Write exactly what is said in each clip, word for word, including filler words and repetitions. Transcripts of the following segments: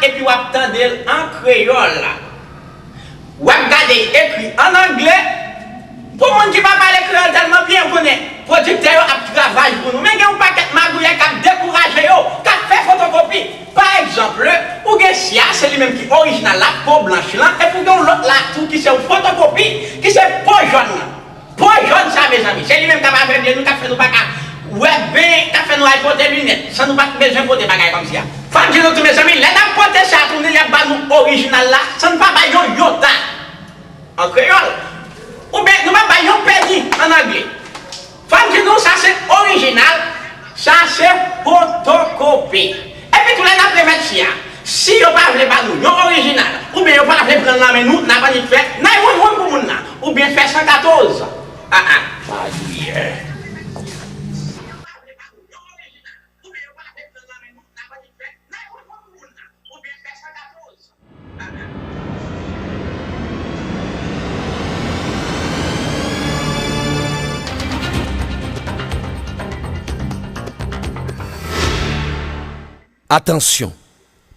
epi w ap tande l an kreyòl. W ap gade l ekri ann angle. Pou moun ki pa pale kreyòl tèlman byen, ou konnen pwodiktè yo ap travay pou nou. Men gen yon pakèt magouyè k ap dekouraje yo, k ap fè fotokopi. Pa egzanp, ou gen sya, se li menm ki orijinal la, po blanch lan, epi w gen yon lòt la tou ki se yon fotokopi, ki se po jòn lan. Po jòn sa, mezanmi, se li menm k ap avègle nou, k ap fè nou pa ka wè byen, k ap fè nou al pote linèt, san nou pa t bezwen pote bagay kòmsi a. Fò m di nou tou, mezanmi, lè n ap pote sa tounen, y ap ba nou orijinal la, san n pa bay yon yota an kreyòl, oubyen nou pa bay yon peni ann angle. Fò m di nou, sa se orijinal, sa se fotokopi. Epi tou lè n ap remèt sya, si yo pa vle ba nou yon orijinal, oubyen yo pa vle pran l nan men nou, n ap annik fè nine one one pou moun nan, oubyen fè san katòz. Ah, ah. Magouyè. Atansyon!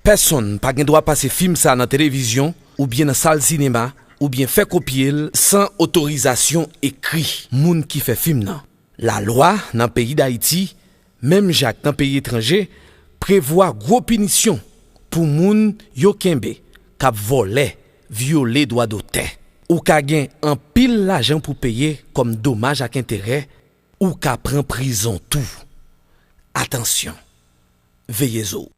Pèsonn pa gen dwa pase fim sa nan televizyon oubyen nan sal sinema oubyen fè kopye l san otorizasyon ekri moun ki fè fim nan. Lalwa nan peyi Dayiti, menm jan ak nan peyi etranje, prevwa gwo pinisyon pou moun yo kenbe k ap vòlè, vyole dwa dotè. Ou ka gen anpil lajan pou peye kòm domaj ak enterè, ou ka pran prizon tou. Atansyon! Veye zo w!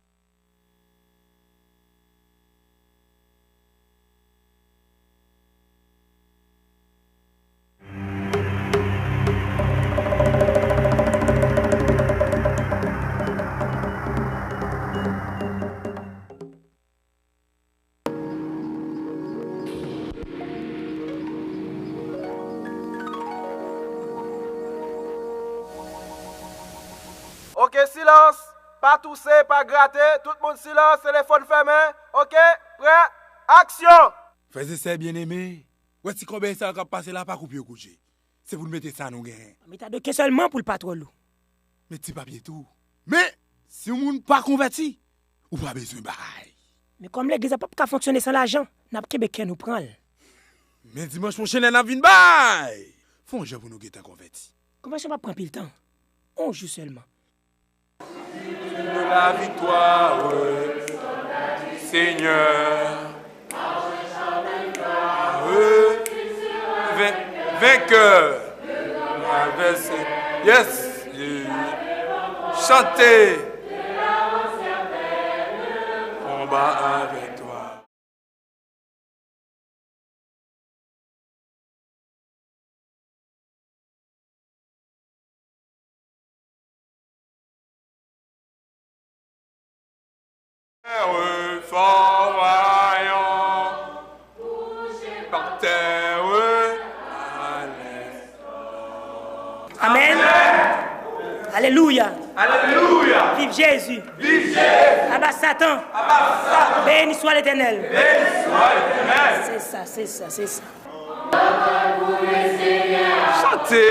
Oke, silans! Pa touse, pa grate, tout moun silans, telefòn fèmen. Oke, prè, aksyon! Frè e sè byeneme, wè ti kòbèy sa yo k ap pase la pa koupe yo kout je. Se pou n mete sa nou genyen. Mete a doke sèlman pou l pa twò lou. Met ti papye tou. Men, si yon moun pa konvèti, ou pa bezwen bay. Men kòm legliz la p ap ka fonksyone san lajan, n ap kenbe kè nou pran l. Men dimanch pwochen lè n ap vin bay, fè yon jan pou nou gentan konvèti. Konvèsyon p ap pran anpil tan. On jou sèlman. De la victoire, Seigneur. Vain- vainqueur. Yes. Chanter. Combat avec toi. Fort vaillant, par terre à l'est. Amen. Alelouya. Alelouya. Viv Jezi. Viv Jezi. Aba Satan. Aba Satan. Beni swa Letènèl. Beni swa Letènèl. Se sa, se sa, se sa. Chante.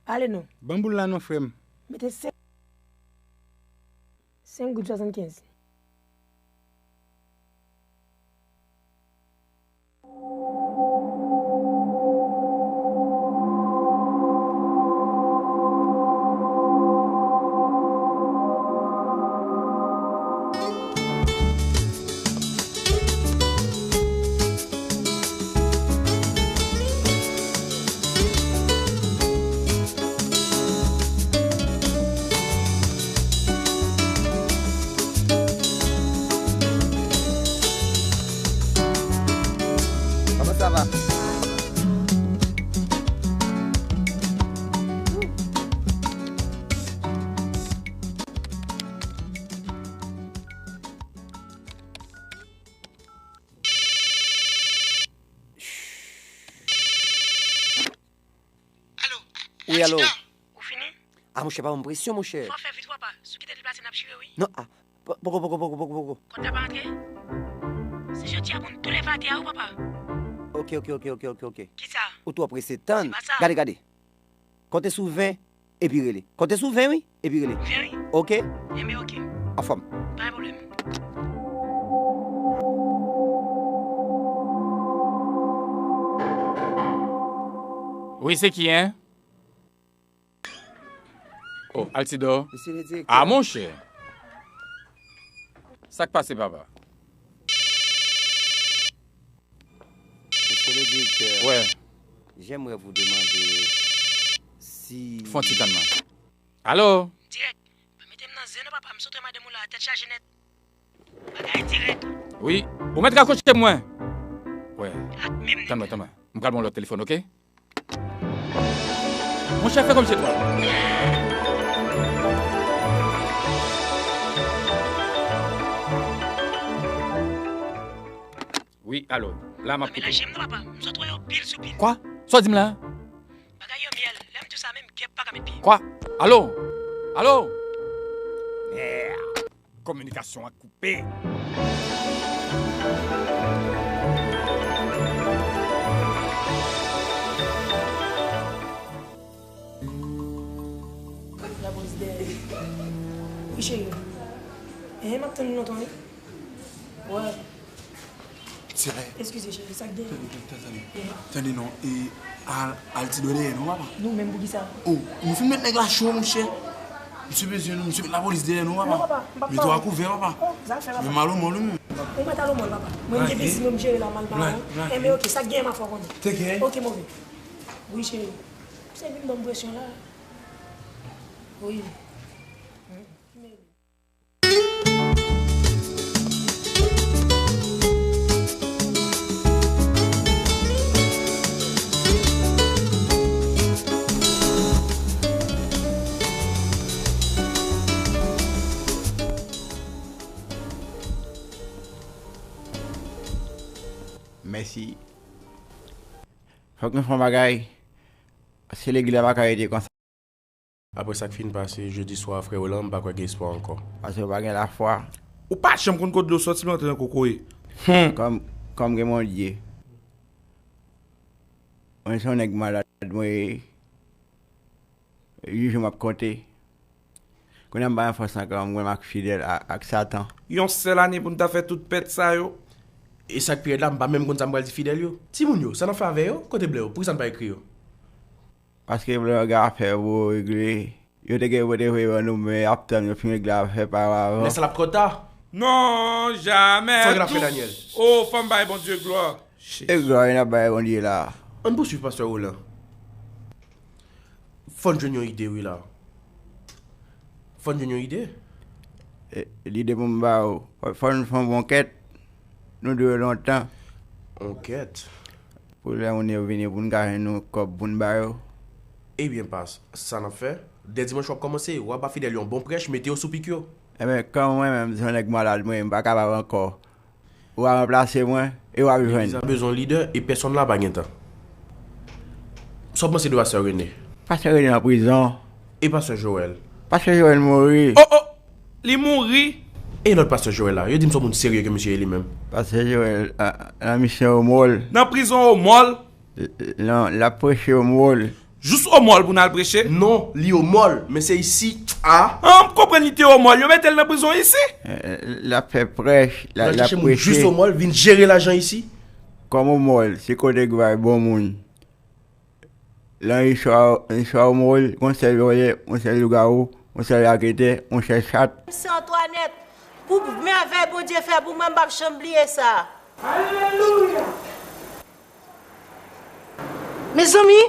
Ale non. Ban m boul la non, frè m. Mete senk, senk goud swasannkenz. Comment ça va? Alo, wi, alo. Aksida, ou fini? Ah, monchè, pa ban m presyon, monchè. Fò fè vit, papa. Si w kite l plase, n ap chire, wi. Non, ah, po- poko, poko, poko, poko, poko. Kòd la pa antre? Se jodi a pou n tou leve atè a, wi, papa. Ok, ok, ok, ok, ok, ok. Kisa? Ou twò prese, tann. Se pa sa. Gade, gade. Konte sou ven, epi rele. Konte sou ven, wi, epi rele. Ven, wi. Ok? Enben, ok. Anfòm. Pa gen pwoblèm. Wi, se ki, en? Oh, Altidor. Monsieur le directeur. Ah, monchè. Sa k pase, papa? Monsieur le directeur, ouais, j'aimerais vous demander si... Fon ti tann mwen. Alo? Dirèk. Pa mete m nan zen non, papa. M sot wè madanm ou la, tèt chaje nèt. Bagay dirèk. Wi. Ou mèt rakwoche mwen. Wè. Tann mwen, tann mwen. M pral ba w lòt telefòn, ok? Monchè, fè kòmsi e twa. Wi, alo. La, m ap koute. Pa melanje m non, papa. M sot wè yo pil sou pil. Kwa? Sa w di m la? Bagay yo myèl. Lè m di w sa, menm kèp pa ka met pye. Kwa? Alo? Alo? Mèd. Kominikasyon an koupe. Lapolis dèyè. Wi, cheri. Enhen, m ap tann ou lontan, wi. Wè. Eskize, cheri, sa k genyen? Tande, tande, tande. Tande non, e, al, al ti dwè dèyè non, papa. Nou menm pou kisa? Oh, nou fin met nèg la cho, monchè. Misye bezwen nou, misye met lapolis dèyè nou, papa. Non, papa, m p ap... Mete w a kouvè, papa. Oh, zafè, papa. Men m al omòl, wi, menm. Ou mèt al omòl, papa. Mwen, m gen biznis mwen, m jere la, m al ba ou. Enben, ok, sa k genyen, m a fè w konnen. Te gen? Ok, move. Wi, cheri. Se vin ban m presyon la. Wi. Mèsi. Fòk nou fè yon bagay. Se legliz la pa ka rete konsa. Apre sa k fin pase jedi swa a, frè Roland, m pa kwè gen espwa ankò. Paske w pa gen lafwa. Ou pa janm konn kot dlo soti pou antre nan kokoye. Hmm. Kòm, kòm gen Bondye. Mwen se yon nèg malad, mwen ye. Jou jou m ap konte. Kounye a m pa gen fòs ankò, m goumen ak Fidèl a, ak Satan. Yon sèl ane pou n ta fè tout pèt sa yo. E sa k pi rèd la, m pa menm konn sa m pral di Fidèl yo. Timoun yo, sa n ap fè avè yo? Kote blè yo? Poukisa n pa ekri yo? Paske blòg afè pou regle. Yo te gen pou te voye ban nou, men y ap tann yo fin regle afè pa yo avan. Men sa l ap twò ta. Non, jamè. Sa w gen ap fè, Daniel? Oh, fò m bay Bondye glwa. E glwa n ap bay Bondye la. Ann pousuiv, pastè Roland. Fò n jwenn yon ide, wi, la. Fò n jwenn yon ide. E, lide pou m ba ou. Fò, fò n fè yon bon kèt. Nou dwe yo lontan. Yon kèt? Pou lè moun yo vini pou n ka jwenn yon kòb pou n ba yo. Ebyen, pas, sa n ap fè. Dè dimanch w ap kòmanse, w a ba Fidèl yon bon prèch, mete yo sou pik yo. Enben, kòm mwen menm, se yon nèg malad, mwen, m pa kapab ankò. W a ranplase mwen, e w ap jwenn. Legliz la bezwen yon lidè, e pèsonn la pa gen tan. Sa w panse de pastè Rene? Pastè Rene nan prizon. E pastè Joël? Pastè Joël mouri. Oh, oh! Li mouri? E lòt pastè Joël la? Yo di m se yon moun serye ke misye ye li menm. Pastè Joël, a, nan misyon Omòl. Nan prizon Omòl? L-, l-, non, l ap preche Omòl. Jous Omòl pou n al preche? Non, li Omòl, men se isi a. Ah, m konprann li te Omòl. Yo mete l nan prizon isi? Eh, l ap fè prèch, l ap, l ap preche. L al chèche moun jous Omòl, vin jere lajan isi. Kòm Omòl, se kote ki bay bon moun. Nan istwa, istwa Omòl, gon sèl vòlè, gon sèl lougawou, gon sèl raketè, gon sèl chat. Se Antwanèt, pou mèvèy Bondye fè pou mwen, m p ap janm bliye sa. Alelouya! Mezanmi,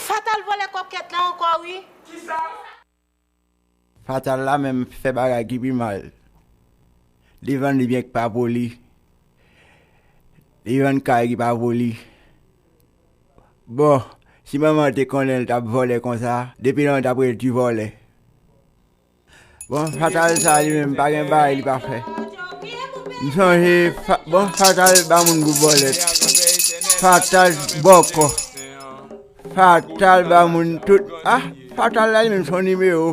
Fatal vòlè kòkèt la ankò, wi. Kisa? Fatal la menm fè bagay ki pi mal. Li vann li byen ki pa pou li. Li vann kay ki pa pou li. Bon, si manman te konnen l t ap vòlè konsa, depi lontan l t ap rele ti vòlè. Bon, Fatal sa li menm pa gen bagay li pa fè. M sonje, fa-, bon, Fatal ba moun pou bòlèt. Fatal bòkò. Fatal ba moun tout. Ah, Fatal la li menm se yon nimewo.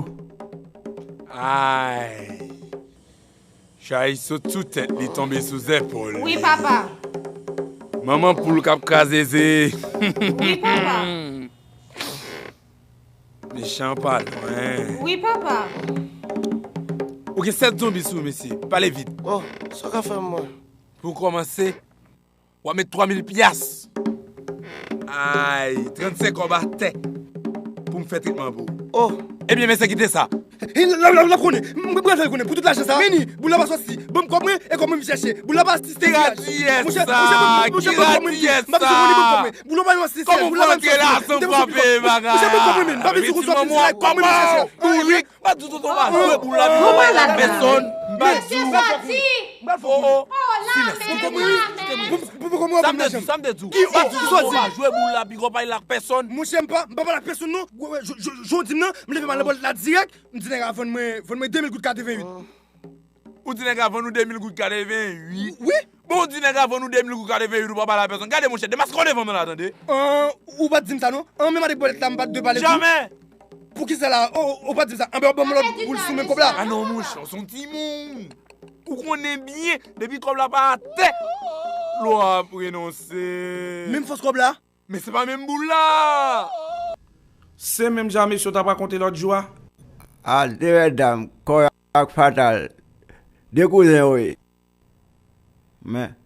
Ay. Chay sot sou tèt li, tonbe sou zèpòl li. Wi, papa. Manman poul k ap kraze ze. Wi, papa. Mechan pa lwen. Wi, papa. Ou gen sèt zonbi sou ou, mesye. Pale vit. Oh, sa w ka fè m, mwen? Pou kòmanse, w ap met twa mil pyas. Ay, trannsenk kòb atè pou m fè tretman pou ou. Oh. Ebyen, mesye, kite sa. L ap konnen. M pral fè l konnen. Pou tout lajan sa. Vini, boul la pa soti. Ban m kòb mwen e kòb mwen vin chèche. Boul la pa soti. Ki radiyès sa? Ki radiyès sa? Boul la pa yon soti. Kòman w antre la san frape bagay? Monchè, ban m kòb mwen, men. M pa vin sou konsa pou m di la, kòb mwen vin chèche. Bourik. Pa di tonton pa jwe boul la, pi w pa pale ak pèsonn. M pa di w. Oh, oh. Silans. Pou, pou, pou, pou, pou, pou, sa m te di w, sa m te di w. Ki, oh, ki sòti? Ou pa jwe boul la, pi w pa pale ak pèsonn. Monchè, m pa, m pa pale ak pèsonn, non. J-, j-, j-, jodi m nan, m leve m al nan bòlèt la dirèk, m di nèg la vann mwen, vann mwen de mil goud katreventuit. Ou di nèg la vann ou de mil goud katreventuit? Wi. Bon, ou di nèg la vann ou de mil goud katreventuit, ou pa pale a pèsonn. Gade, monchè, demaske w devan mwen la, tande. An, ou pa t di m sa, non. An, menm avèk bòlèt la, m pa t dwe pale tou. Jamè! Poukisa la? O, o, ou pa t di m sa. Anben, ban m lòt boul sou men kòb la. Ah non, monchè, w se yon timoun. Ou konnen byen, depi kòb la pa atè, lò ap renonse. Menm fòs kòb la? Men se pa menm boul la! Se menm jan mesye w t ap rakonte lòt jou a? A, de mètdam, kòb ak Fatal, de kouzen yo ye. Men,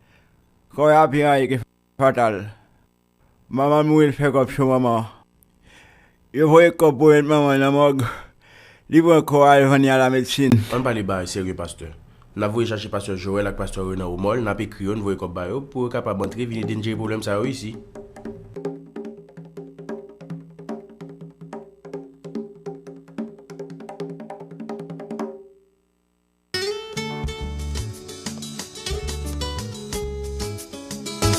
kòb la pi anyen ke Fatal. Manman l mouri, l fè kòb sou manman an. Yo voye kòb pou yo met manman nan mòg. Li pran kò a, l vann li a lamedsin. Ann pale bagay serye, pastè. N ap voye chache pastè Joel ak pastè Renan Omol, n ap ekri yo, n voye kòb ba yo, pou yo kapab antre vin ede n jere pwoblèm sa yo isi.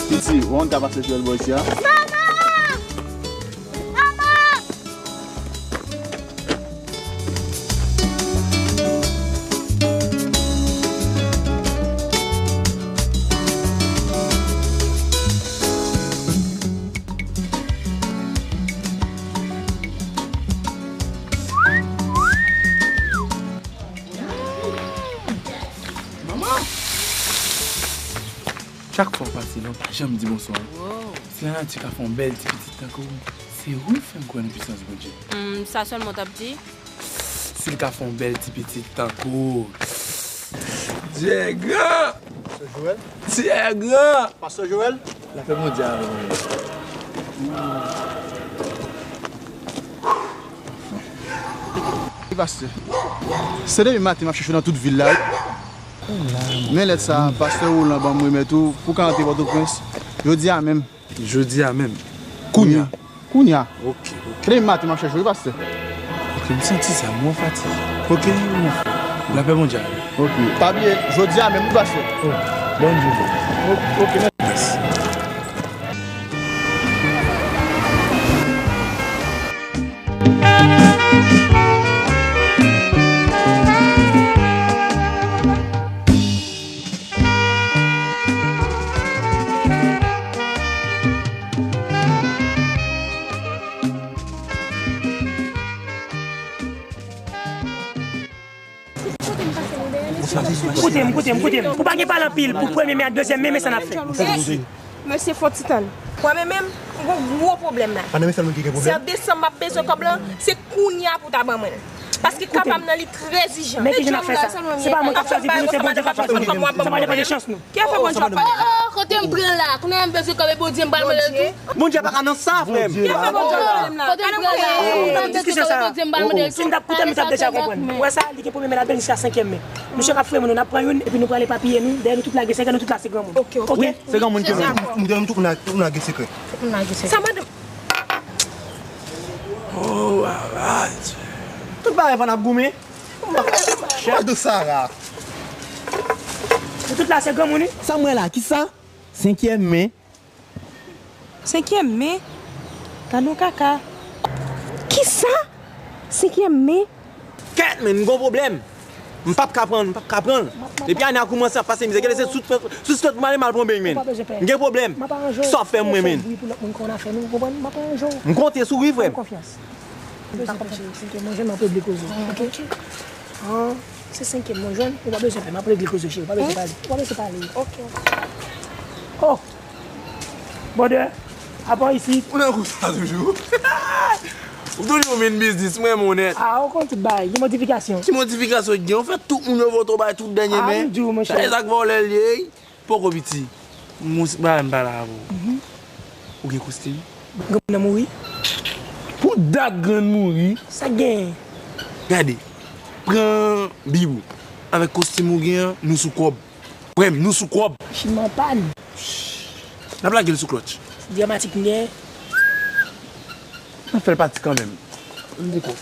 Piti, w pa konn ka pase Joel bò isi a? Manman! Manman! Manman! Chak fwa w pase la, w pa janm di bonswa. Wow. Si lanati ka fè yon bèl ti pitit tankou w, se ou k fè m kwè nan pisans Bondye. Hmm, sa sèlman w t ap di? Si l ka fè yon bèl ti pitit tankou w. Dye gran! Pastè Joel? Dye gran! Pastè Joel? Lapè Bondye avè w. Wi, pastè. Se depi maten m ap chèche w nan tout vil la, wi. Men lèt sa, pastè Roland ban m remèt ou pou w ka antre Pòtoprens jodi a menm. Jodi a menm? Kounye a. Wi. Kounye a. Ok, ok. Se depi maten m ap chèche w, wi, pastè. Ok, m santi sa, m wè w fatige. Ok, m wè. Lapè Bondye avè w. Ok. Pa bliye, jodi a menm, wi, pastè. Oh, bòn jounen. Ok, ok, mèsi. Koute m, koute m, koute m. Ou pa gen pale anpil pou premye me ak dezyèm me, men sa n ap fè. Mesye, fò ti tann. Mwen menm, menm, m gon gwo pwoblèm la. Pa nan men sèl moun ki gen pwoblèm. Se an desanm m ap bezwen kòb lan, se kounye a pou w ta ban mwen l. Paske ka pa m nan li trè ijan. Men ki jan n ap fè sa? Se pa mwen k ap chwazi pou nou, se Bondye k ap chwazi pou nou. Sa pa depann de chans nou. Ki afè Bondye ap pale? Oh, oh, kote m pran la? Kounye a m bezwen kòb e Bondye m pral mande l tou. Bondye pa ka nan sa, frè m. Ki afè Bondye ap pale m la? Kote m pran la? Diskisyon sa, si m t ap koute m, m t ap deja konprann. Ou wè sa, li gen premye men ladan l jiska senkyèm men. Nou chak ap fouye men nou, n ap pran youn, epi nou prale epapiye nou, dèyè nou tout lage sekrè, nou tout la se granmoun. Ok, ok. Se granmoun ki vle. M di nou tout moun la, tout moun la gen sekrè. Tout moun la gen sekrè. Sa, madanm. Oh, alright. Tout bagay pa n ap goumen. Madan Sara. Nou tout la se granmoun, wi. Sa m wè la, kisa? Senkyèm men. Senkyèm men? Gad yon kaka. Kisa? Senkyèm men? Kèt, men, m gon pwoblèm. M p ap ka pran l, m p ap ka pran l. Depi ane a koumanse ap pase mizè, gade se sou tèt, sou tèt m ale m al pran beny, men. M gen pwoblèm. Sa w ap fè m, mwen, men. M konte sou wi, frè m. M pa konprann. Senkèm mwen jwenn, m ap regle koze w, oke? Se senkèm mwen jwenn, ou pa bezwen pè, m ap regle koze w, cheri, ou pa bezwen pale, ou pa bezwen pale. Oh! Brother, apa isit? Ou nan kou sa toujou? Ou toujou vin biznis, mwen, monèt. Ah, ou konn tout bagay, gen modifikasyon. Ki modifikasyon ki gen? Ou fè tout moun yo vote w bay tout dènye men. Ah, m di w, monchè. Sa e zak vòlè l ye, wi. Poko piti. Mous, ba m pale avè w. Ou gen kostim? Granmoun nan mouri. Pou dat grann mouri. Sa k genyen? Gade, pran bib ou. Avèk kostim ou gen an, nou sou kòb. Frè m, nou sou kòb. Machin nan an pàn. N ap lage l sou klòtch. Dramatik m gen. N ap fè l pati kanmenm. M di kou.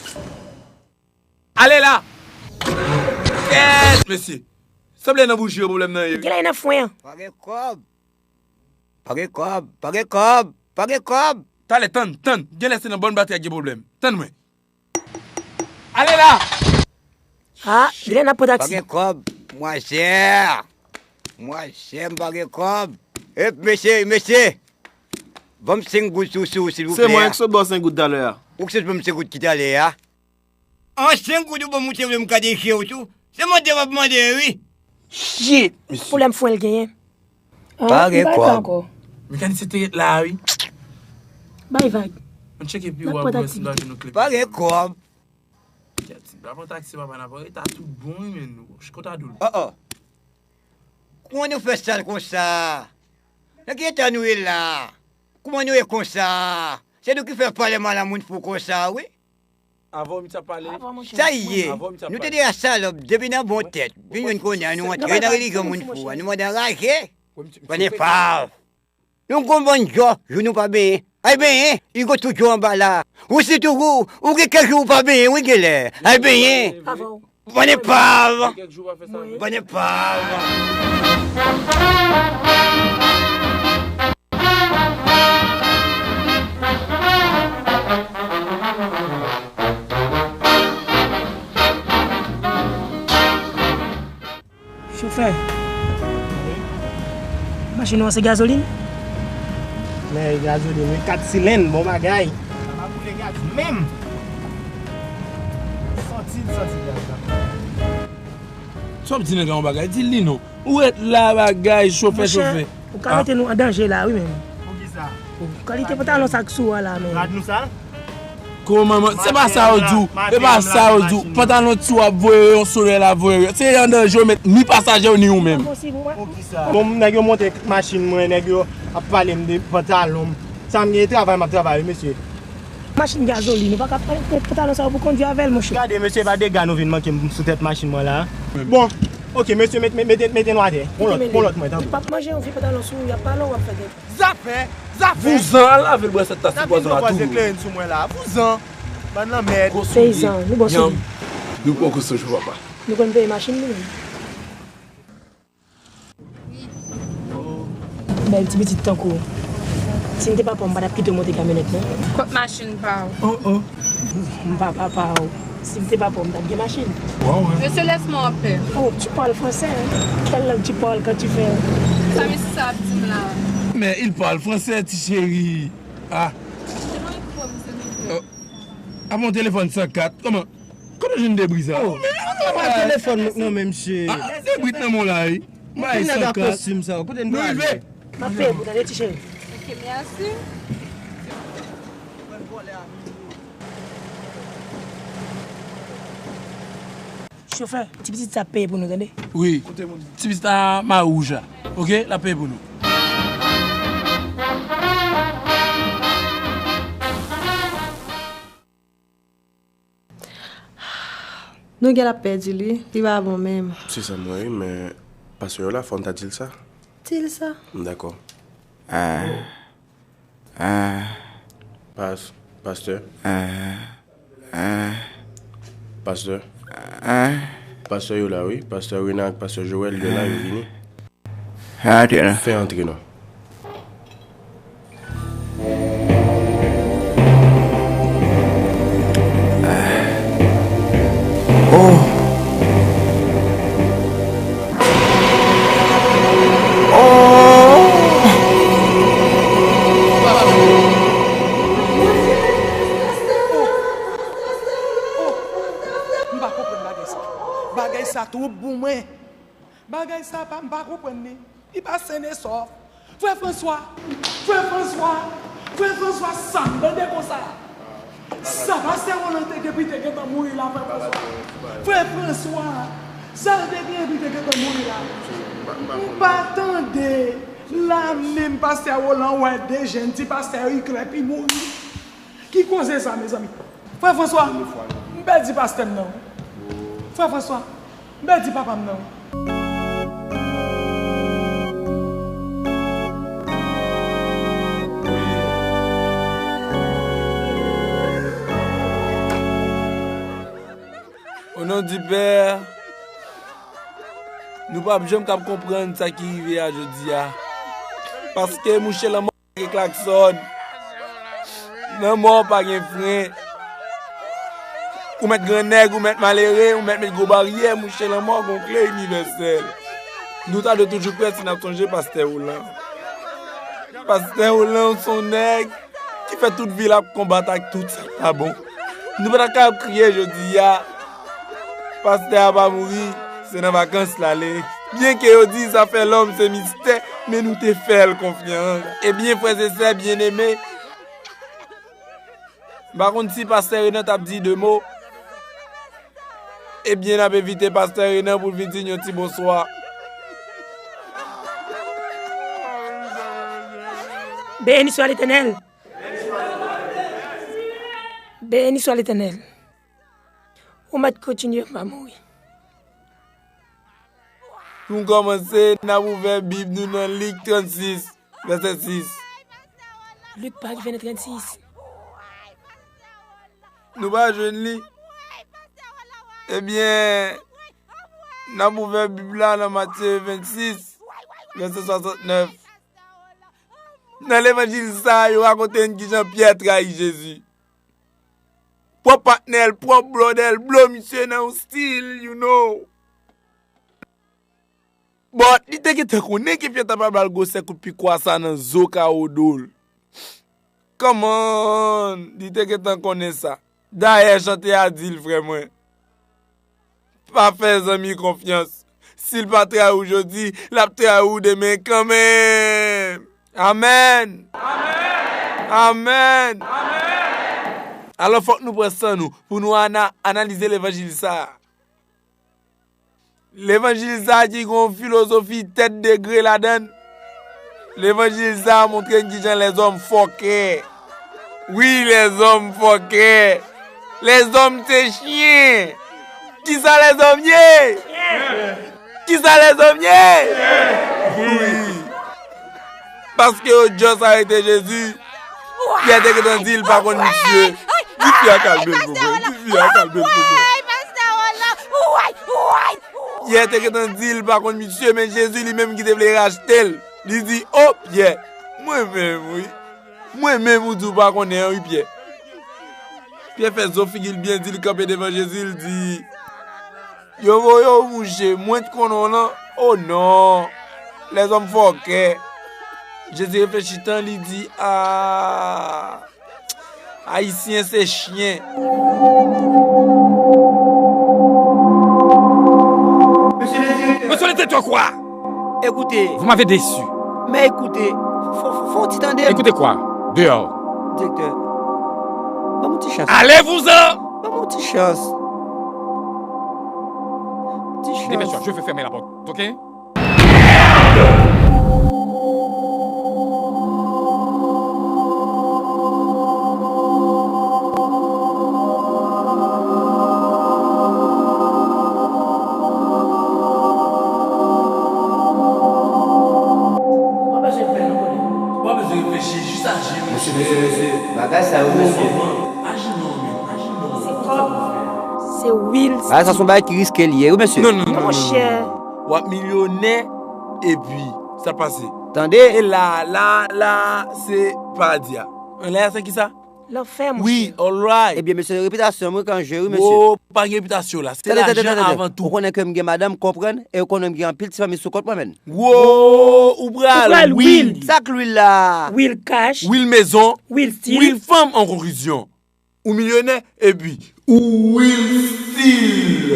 Ale la! Kèt, mesye! Sanble nan bouji yo pwoblèm nan ye, wi. Genlè e nan fwen an. Pa gen kòb. Pa gen kòb. Pa gen kòb. Pa gen kòb. Talè, tann, tann. Genlè se nan bòn batri a gen pwoblèm. Tann mwen. Ale la! Ah, genlè n ap pran taksi. Pa gen kòb, mwazyè. Mwazyè, m pa gen kòb. Ep, mesye, mesye. Ban m senk goud sou, sou, silvouplè. Se mwen ki sot ba w senk goud talè a. Ou ki sot ban m senk goud ki talè a? An senk goud ou ban m, ou te vle m gade je w tou? Se mande w ap mande, wi. Shit, mesye. Pwoblèm fwen l genyen. Pa gen kòb. Mekanisye te ret la, wi. Bay vag. Ann tcheke pi wo a pou wè si nou pa jwenn yon kle. Pa gen kòb. Kèt, n pa pran taksi, papa, n ap rete a tout bon, wi, men nou. Kòta doul. Oh, oh. Kouman nou fè sal konsa? Nan ki eta nou ye la? Kouman nou ye konsa? Se nou ki fè pale mal a moun fou konsa, wi. Avan w misye ap pale. Sa ye, nou te deja salòp depi nan bon tèt. Vin jwenn kounye a, nou antre nan relijyon moun fou a, nou mande anraje. Bann enpav. Nou gon bann djò, jou nou pa benyen. Al benyen, Igo tout djò anba la. Ou sitou ou, ou gen kèk jou ou pa benyen, wi, genlè. Al benyen. Bann enpav. Bann enpav. Chofè, machin ou an se gazolin? Men gazolin, wi, kat silenn, bon bagay. Sa pa boule gaz menm. Santi l, santi gaz la. Sa w ap di nèg la yon bagay, di l li non. Ou ret la bagay, chofè, chofè. Ou ka mete nou an danje la, wi, menm. Poukisa? Kalite pantalon sa k sou ou a la, menm. Rad nou sal? Kòman, man? Se pa sa yo di w. Se pa sa yo di w. Pantalon ti w ap voye yo, solèy la voye yo. Se an danje yo met ni pasaje yo, ni ou menm. Poukisa? Bon, nèg yo monte machin mwen, nèg yo ap pale m de pantalon m. Sa m gen travay, m ap travay, wi, mesye. Machin gazolin, ou pa ka pran pantalon sa yo pou kondui avè l, monchè. Gade, mesye, pa dega nou vin manke m sou tèt machin mwen la. Bon, oke, mesye, met, met, mete, mete nou atè. Yon lòt, yon lòt mwen, tanpri. Li p ap manje yon vye pantalon sou ou, y ap pale w, w ap fè dega. Zafè, zafè. Vouzan, al lave l bwè sèt tas ti pwazon la tou. Kleren sou mwen la. Vouzan. Bann lanmèd. Peyizan, nou bon sou li. Nou poko sou jou, papa. Nou konn peye machin nou menm. Bèl ti pitit tankou w. Si m te papa w, m pa t ap kite w monte kamyonèt, non. Kot machin pa w? Oh, oh. M pa papa w. Si m te papa w, m t ap gen machin. Mesye, laisse-moi en paix. Oh, tu parles français, hein? Quelle langue tu parles quand tu fais? Sa mesye sa ap di m la? Mais il parle français, ti chéri. Ah. Oh. Ah bon, téléphone cent quatre. Comment? Kote w jwenn debri sa? Oh, men, an travay telefòn mwen, men, mesye. Ah, debri nan men w la, wi. Bay sa kat. Kote nèg a kostim sa? Kote n prale? M ap peye pou tande, ti cheri. Ok, mèsi. Chofè, ti pitit sa ap peye pou nou, tande? Wi. Ti pitit la mari wouj la. Ok, l ap peye pou nou. Nou gen l ap pèdi li, li pa bon menm. Se sa m wè wi, men pastè yo la, fò n ta di l sa. Di l sa. M dakò. Ah. Ah. Pas-, pastè. Ah. Ah. Pastè. Ah. Pastè yo la wi, pastè Rena ak pastè Joël yo la, yo vini. Fè antre la. Fè antre non. Oh. Bagay sa twòp pou mwen. Bagay sa pa, m pa konprann li. Li pa sen e sòf. Frè Franswa, frè Franswa, frè Franswa, sa m tande konsa. Sa pastè Roland te gen pou te gentan mouri la, frè Franswa. Frè Franswa, sa l te gen pou te gentan mouri la. M pa tande la menm pastè Roland wè de jèn ti pastè Iclè pi mouri. Ki koze sa, mezanmi? Frè Franswa, m pèdi pastè m nan. Frè Franswa, m pèdi papa m nan. O non di Pè, nou p ap janm kab konprann sa ki rive a jodi a. Paske mouche lanmò gen klaksòn. Lanmò pa gen fren. Ou mèt grannèg, ou mèt malere, ou mèt met gwo baryè, mouche lanmò gon kle inivèsèl. Nou ta dwe toujou prè si n ap sonje pastè Roland. Pastè Roland se yon nèg ki fè tout vi l ap konbat ak tout sa k pa bon. Nou pa ta ka ap kriye jodi a. Pastè a pa mouri, se nan vakans l ale. Byenke yo di zafè lòm se mistè, men nou te fè l konfyans. Ebyen, frè e sè byeneme, m pa konn si pastè Renan t ap di de mo. Ebyen, n ap envite pastè Renan pou l vin di n yon ti bonswa. Béni soit l'Éternel. Béni soit l'Éternel. Ou mèt kontinye, m pa mouri. Pou n kòmanse, n ap ouvè Bib nou nan Lik trannsis, vèsè sis. Lik pa rive nan trannsis. Nou pa jwenn li? Ebyen, n ap ouvè Bib la nan Matye vennsis, vèsè swasantnèf. Nan levanjil sa a, yo rakonte n kijan Pyè trayi Jezi. Pwòp patnè l, pwòp blòdè l, blo misye nan yon stil, you know. But, li te gentan konnen ke Pyè ta pral ba l gwosè kout pikwa sa nan zo kawo do l. Come on, li te gentan konnen sa. Dayè, chante a di l, frè mwen. Pa fè zanmi konfyans. Si l pa trayi w jodi, l ap trayi w demen kanmenm. Amèn. Amèn. Amèn. Alò, fòk nou pran san nou pou nou ana-, analize levanjil sa a. Levanjil sa a ki gen yon filozofi tèt degre ladan l. Levanjil sa a montre n kijan lèzòm fòkè. Wi, lèzòm fòkè. Lèzòm se chyen. Kisa lèzòm ye? Kisa lèzòm ye? Wi. Paske yo just arete Jezi. Pyè te gentan di l pa konn misye. Di fi a kalme l pou mwen. Di fi a kalme l pou mwen. Pyè te gentan di l pa konn misye, men Jezi li menm ki te vle rachte l. Li di, "O, Pyè, mwen menm, wi. Mwen menm ou di w pa konnen an, wi, Pyè." Pyè fè zo figi l byen di, l kanpe devan Jezi, l di, "Yo voye w mouche, mwen t konnen w lan." O non! Lèzòm fòkè. Jezi reflechi tan, li di, "A, Ayisyen se chyen." Monsieur le directeur. Monsieur le directeur, quoi? Écoutez. Vous m'avez déçu. Mais écoutez, fò, fò, fò, fò w ti tande m. Écoutez quoi? Dehors. Direktè, ban m yon ti chans. Allez-vous-en! Ban m yon ti chans. Ti chans. Dépêche-toi, je vais fermer la porte, ok? Ou pa bezwen fè non, konnen. Ou pa bezwen reflechi, jis aji, mesye. Mesye, mesye, mesye, bagay sa yo, mesye. Aji non, men, aji non. Se kòb. Se wil. Bagay sa se yon bagay ki riske li ye, wi, mesye. Non, non, non, non, non. Monchè. W ap milyonè, epi sa pase. Tande. E la, la, la, se paradi a. Anlè a, se kisa? Lanfè, monchè. Wi, alright. Ebyen, mesye, repitasyon mwen ka an jwe, wi, mesye. Wo, pa gen repitasyon la. Se lajan avan tou. Ou konnen ke m gen madanm, konprann, e ou konnen m gen anpil ti fanmi sou kont mwen, menn. Wo, ou pral wil. Sa k lwil la? Wil kach. Wil mezon. Wil stil. Wil fanm an konkizyon. Ou milyonè, epi ou wil stil.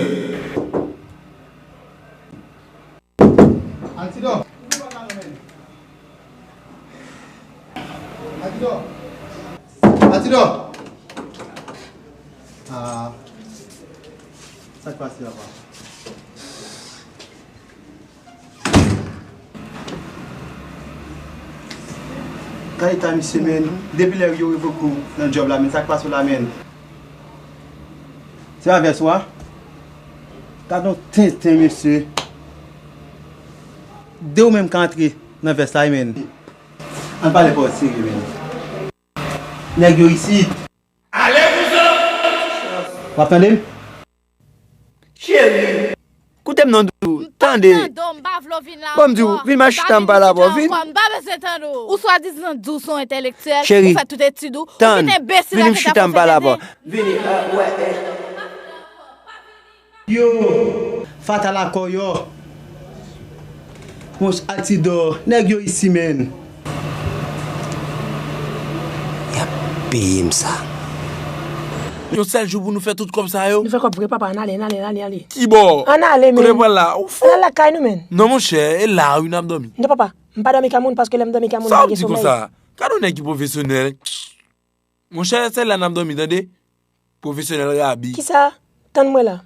Ah, sa k pase, papa? Gade eta misye, menn. Depi lè yo revoke w nan djòb la, menn, sa k pase w la, menn? Se pa vès ou a? Gade yon tenten, mesye. De ou menm ka antre nan vès la, wi, menn. Ann pale pawòl serye, menn. Nèg yo isit. Ale, kouzen! W ap tande m? Cheri, koute m non, doudou. Tande. Tande w, m pa vle w vin la ankò. Bon, m di w, vin m a chita, m pale avè w, vin. M pa bezwen tande w. Ou swadizan di w se yon entèlektyèl, ou fè tout etid ou, ou kite enbesil ak eta pwofesè. Vini, ah, wè, eh. Yo, fatal akò yo. Monch Altidor, nèg yo isi, menn. Y ap peye m sa. Yon sèl jou pou nou fè tout kòb sa yo? Nou fè kòb vre, papa, ann ale, ann ale, ann ale, ann ale. Kibò? Ann ale, menn. Kote pral la? Ou fou? Ann al lakay nou, menn. Non, monchè, e la wi n ap dòmi. Non, papa, m pa dòmi kay moun paske lè m dòmi kay moun, m pa gen somèy. Sa w ap di konsa? Gade yon nèg ki pwofesyonèl. Monchè, se la n ap dòmi, tande? Pwofesyonèl rabi. Kisa? Tann mwen la.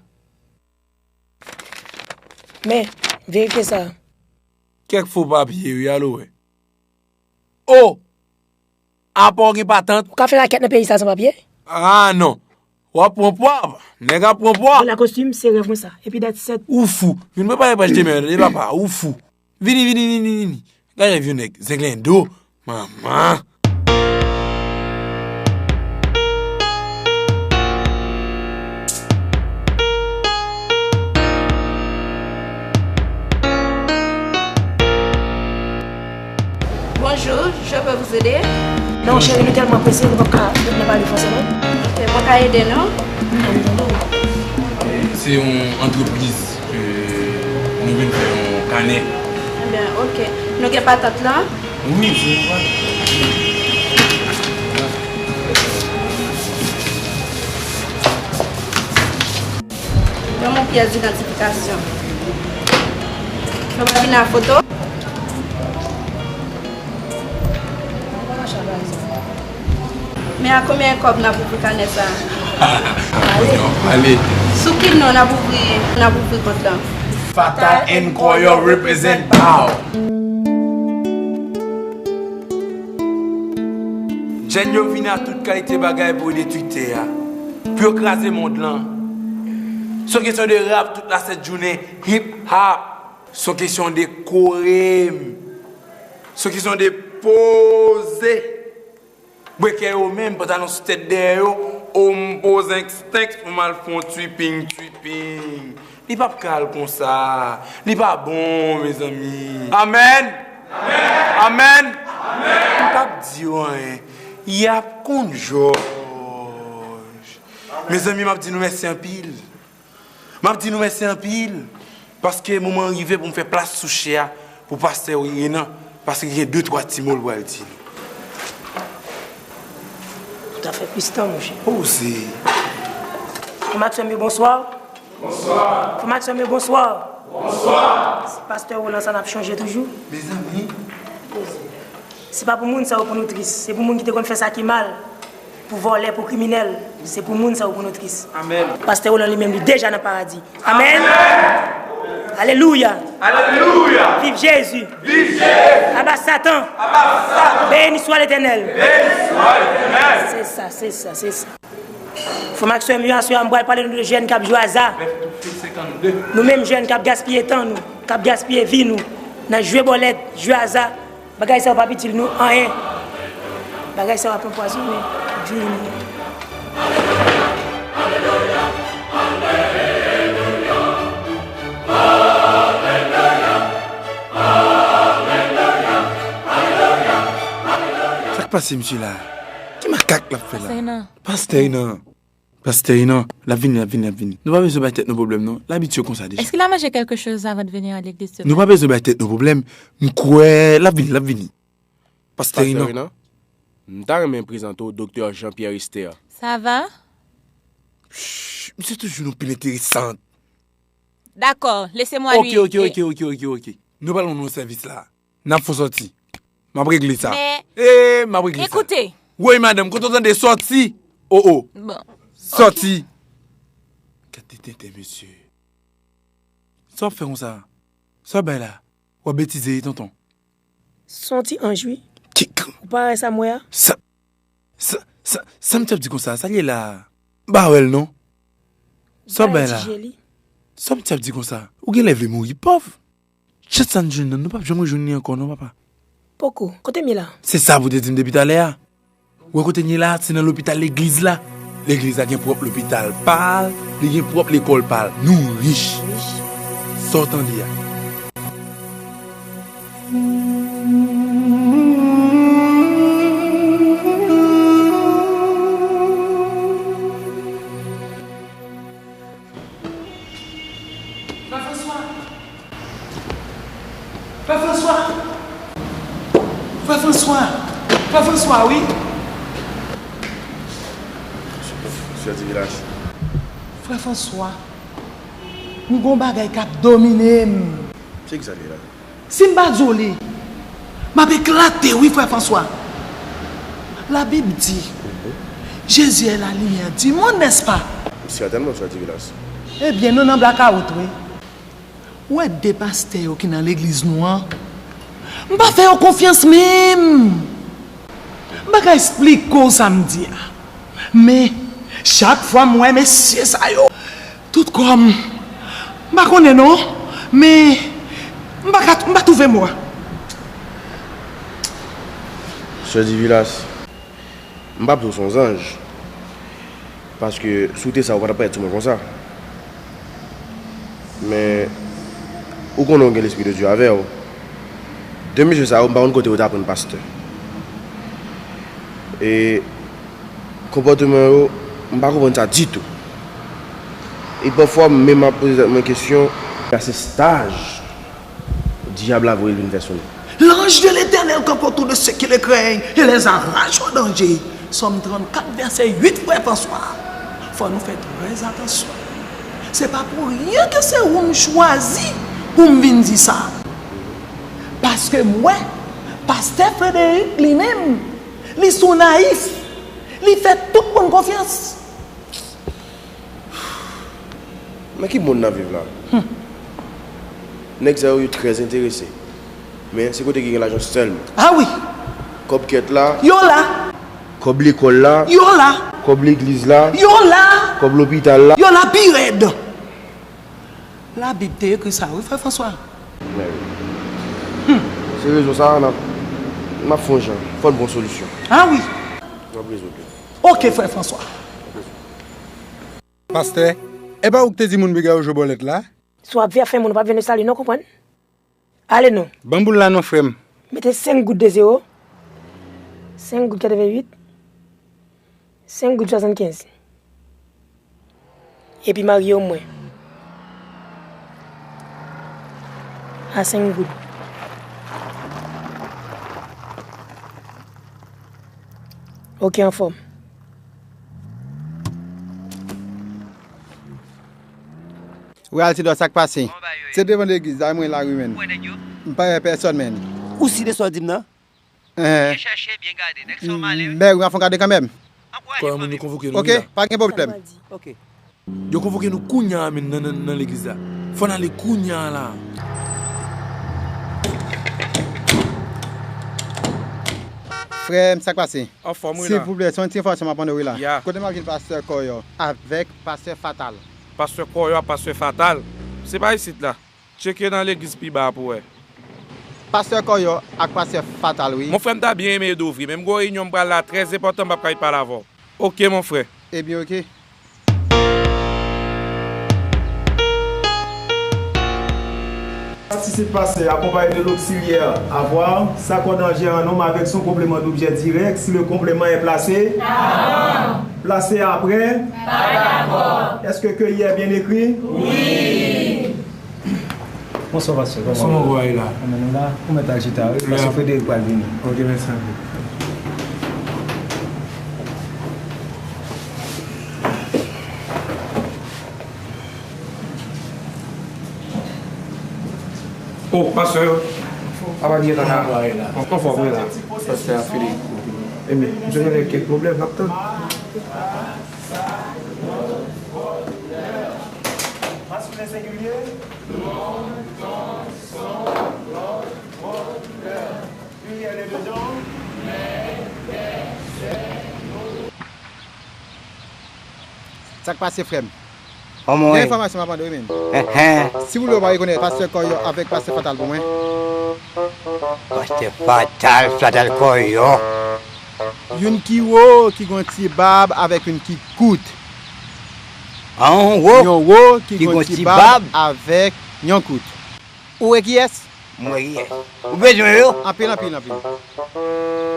Men, verifye sa. Kèk fo papye, wi, al wè. O! Apa w gen patant? Ou ka fè rakèt nan peyi sa san papye? Ah, non. W ap pran pwa, nèg ap pran pwa. Mwen la kostim, se rèv mwen sa. Epi dat sèt. Ou fou. Vin prepare paj demen, tande papa, ou fou. Vini, vini, vini, vini. Gade vye nèg, zenglendo. Manman. Bonjour, je peux vous aider? Non, cheri, nou tèlman prese, nou p ap ka ret nan pale franse, non. Ok, mwen ka ede nou? Se yon antrepriz ke nou vin fè yon kanè. Ebyen, ok. Nou gen patant lan? Wi, se yon patant. Ban m yon pyès idantifikasyon. Nou pa vin a foto? Men a konbyen kòb n ap ouvri kanè sa a? Ale. Sou ki non n ap ouvri, n ap ouvri kont lan? Fatal and Koyo represent Bow. Jèn yo vini a tout kalite bagay pou yo detwi tè a, pou yo kraze mond lan. Se yon kesyon de rap tout la sent jounen, hip hop. Se yon kesyon de korem. Se yon kesyon de poze. Bwekè yo menm, pantalon sou tèt dèyè yo, o m poze enstenks pou m al fè yon twiping, twiping. Li p ap ka al konsa. Li pa bon, mezanmi. Amèn. Amèn. Amèn. M p ap di yo anyen. Y ap konn jòj. Mezanmi, m ap di nou mèsi anpil. M ap di nou mèsi anpil, paske moman an rive pou m fè plas sou chè a pou pastè Renan, paske gen de twa ti mo l pral di nou. Ou ta fè plis tan, monchè. Poze. Frè m ak sè m yo, bonswa. Bonswa. Frè m ak sè m yo, bonswa. Bonswa. Pastè Roland, sa n ap chonje toujou. Mezanmi. Poze. Se pa pou moun sa yo pou nou tris. Se pou moun ki te konn fè sa ki mal. Pou vòlè, pou kriminèl. Se pou moun sa yo pou nou tris. Amèn. Pastè Roland li menm, li deja nan paradi. Amèn. Amèn. Alelouya. Alelouya. Viv Jezi. Viv Jezi. Aba Satan. Aba Satan. Beni swa Letènèl. Beni swa Letènèl. Se sa, se sa, se sa. Frè m ak sè m yo, aswè a m pral pale nou de jèn k ap jwe aza. Nou menm jèn k ap gaspiye tan nou, k ap gaspiye vi nou nan jwe bòlèt, jwe aza. Bagay sa yo p ap itil nou anyen. Bagay sa yo ap anpwazonnen vi nou. Sa k pase misye la? Ki makak l ap fè la? Pastè Renan. Pastè Renan. Pastè Renan, l ap vini, l ap vini, l ap vini. Nou pa bezwen bay tèt nou pwoblèm, non. L abitye konsa deja. Est-ce qu'il a mangé quelque chose avant de venir à l'église ce matin? Nou pa bezwen bay tèt nou pwoblèm. M kwè l ap vini, l ap vini. Pastè Renan. Pastè Renan, m ta renmen prezante w Doktè Jean Pierre Esther. Ça va? Shh, misye toujou nan pil enteresan. D'accord, laissez-moi lui. Ok, ok, ok, ok, ok, ok. Nou pral nan sèvis la. N ap fè w sòti. M ap regle sa. Men, e, m ap regle sa. Ekoute. Woy, madanm, kote w tande sòti? O, o. Bon. Sòti. Gad de tenten, mesye. Sa w ap fè konsa? Sa w ap bay la? W ap betize, tonton. Se yon ti anj, wi. Ki, k- Ou pa wè sa m wè a? Sa, sa, sa m t ap di konsa? Sa l ye la? M pa wè l, non. Sa w ap bay la? Sa w m t ap di konsa? Ou genlè vle mouri pòv. Chans sa n jwenn nan, nou p ap janm rejwenn li ankò non, papa. Poko. Kote m ye la? Se sa pou w te di m depi talè a. Ou wè kote n ye la, se nan lopital legliz la. Legliz la gen pwòp lopital pa l, li gen pwòp lekòl pa l. Nou rich. Rich. Sa w tande a? Frè Franswa! Frè Franswa! Frè Franswa! Frè Franswa, wi! Sè Divilas. Frè Franswa, m gon bagay k ap domine m. Se ki sa l ye la? Si m pa di w li, m ap eklate wi, frè Franswa. Labib di, Jezi est la lumière du monde, n'est-ce pas? Sètènman, sè Divilas. Ebyen, nou nan blakawout, wi. Ou wè de pastè yo ki nan legliz nou an, m pa fè yo konfyans menm. M pa ka esplike w sa m di a. Men, chak fwa m wè mesye sa yo, tout kò m, m pa konnen non, men m pa ka, m pa twouve mo a. Sè Divilas, m p ap di w se yon zanj. Paske si w te sa, ou pa t ap parèt sou mwen konsa. Men, ou konnen w gen Lespri de Dye avè w. De mesye sa yo, m pa konn kote yo t aprann pastè. E konpòteman yo, m pa konprann sa ditou. E pafwa, m menm ap poze tèt mwen kesyon, se staj dyab la voye l vin fè sou nou. L'ange de l'Éternel campe autour de ceux qui le craignent et les arrache au danger. Sòm trannkat, vèsè uit, frè Franswa. Fò nou fè trè atansyon. Se pa pou ryen ke se ou m chwazi pou m vin di sa. Paske m wè, pastè Frederic li menm, li sou nayif. Li fè tout moun konfyans. Nan ki mond n ap viv la? Nèg sa yo, yo trè enterese. Men se kote ki gen lajan sèlman. A wi. Kòb kèt la. Yo la. Kòb lekòl la. Yo la. Kòb legliz la. Yo la. Kòb lopital la. Yo la pi rèd. Labib te ekri sa wi, frè Franswa. Men wi. Se rezon sa a, n ap, n ap fè yon jan. Fò n pran solisyon. A wi. N ap rezoud li. Oke, frè Franswa. Pastè, e pa ou ki te di moun piga yo jwe bòlèt la? Si w ap vin ap fè moun, ou p ap jwenn yo sali non, konprann? Ale non. Ban boul la non, frè m. Mete senk goud de zewo. Senk goud katreventuit. Senk goud swasannkenz. Epi marye w mwen. A senk goud. Oke, anfòm. Wi, Altidor, sa k pase? Se devan legliz la, mwen lari, menn. M pa wè pèsòn, menn. Ou si de sa w di m nan? Byen chèche, byen gade. Nèg sa w malen wi. Mè wi, m ap fè yon gade kanmenm. Ankouraje fanmi m. Oke, pa gen pwoblèm. Oke. Yo konvoke nou kounya a, menn, nan, nan, nan legliz la. Fò n ale kounya a la. Frè m, sa k pase? Anfòm wi la. Silvouplè, se yon ti enfòmasyon m ap mande w wi la. Ya. Kote m ap jwenn pastè Kòyò avèk pastè Fatal? Pastè Kòyò ak pastè Fatal? Se pa isit la. Tcheke nan legliz pi ba a pou w wè. Pastè Kòyò ak pastè Fatal, wi. Mon frè, m ta byen renmen ede w vre, men m gen yon reyinyon m pral la trè enpòtan, m p ap kay pale avè w. Oke, mon frè. Ebyen, oke. Asistan pastè accompagné de l'auxiliaire avoir s'accorde en G R un nom avec son complément d'objet direct si le complément est placé avant. Placé après. Pas d'accord. Est-ce que cueilli est bien écrit? Oui. Bonswa, pastè. Kòman nou va la? Kòman nou la? Ou mèt al chita, wi, pastè Frederic pral vini. Ok, mèsi anpil. Oh, pastè, apa gen tan la? Anfòm, wi la. Pastè Frederic. Ebyen, m te gen kèk pwoblèm, n ap tann. Sengilye, non, ton, son, lòt, vòt, lè. Pliryèl e de janr. Sa k pase, frè m? Gen enfòmasyon m ap mande w wi, menm. Si w vle w pa rekonèt pastè Kòyò avèk pastè Fatal pou mwen. Pastè Fatal, Fatal Kòyò. Youn ki wo, ki gon ti bab avèk youn ki kout. An wo. Yon wo ki gon ti bab avèk yon kout. Ou wè kiyès? M wè kiyès. Ou bezwen yo? Anpil, anpil, anpil.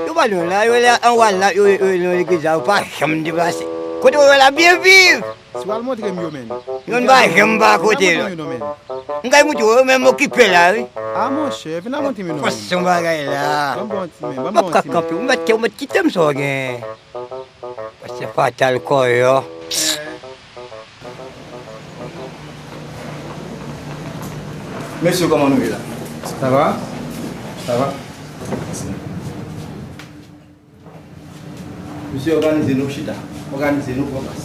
Yo pa nou la, yo la anwa la, yo, yo, yo nan legliz la, yo pa janm deplase. Kote yo la byen viv. Si w al montre m yo, menm. Yo n pa janm pa kote la. M kay montre w, yo menm okipe la, wi. A, monchè, vin al montre m yo non, menm. Fòs yon bagay la. Ban m bon ti, menm. Ban m bon ti, menm. M ap kanpe, ou mèt, ou mèt kite m sa w gen. Pastè Fatal Kòyò. Mesye, kòman nou ye la? Sa va? Sa va? Mesye, òganize nou, chita. Òganize nou, pran plas.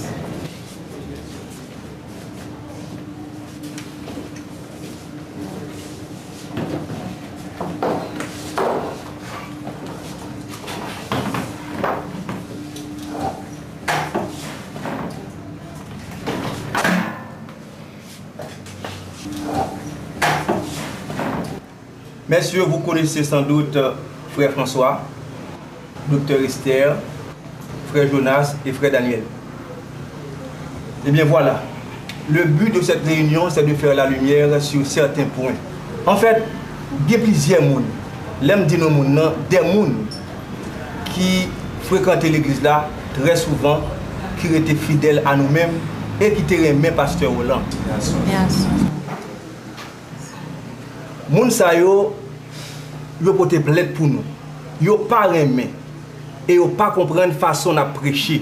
Messieurs, vous connaissez sans doute, euh, frère François, docteur Esther, frère Jonas et frère Daniel. Eh bien voilà, le but de cette réunion, c'est de faire la lumière sur certains points. En fait, gen plizyè moun. Lè m di nou moun nan, de moun ki frekante legliz la trè souvan, ki rete fidèl a nou menm e ki te renmen pastè Roland. Moun sa yo, yo pote plent pou nou. Yo pa renmen e yo pa konprann fason n ap preche.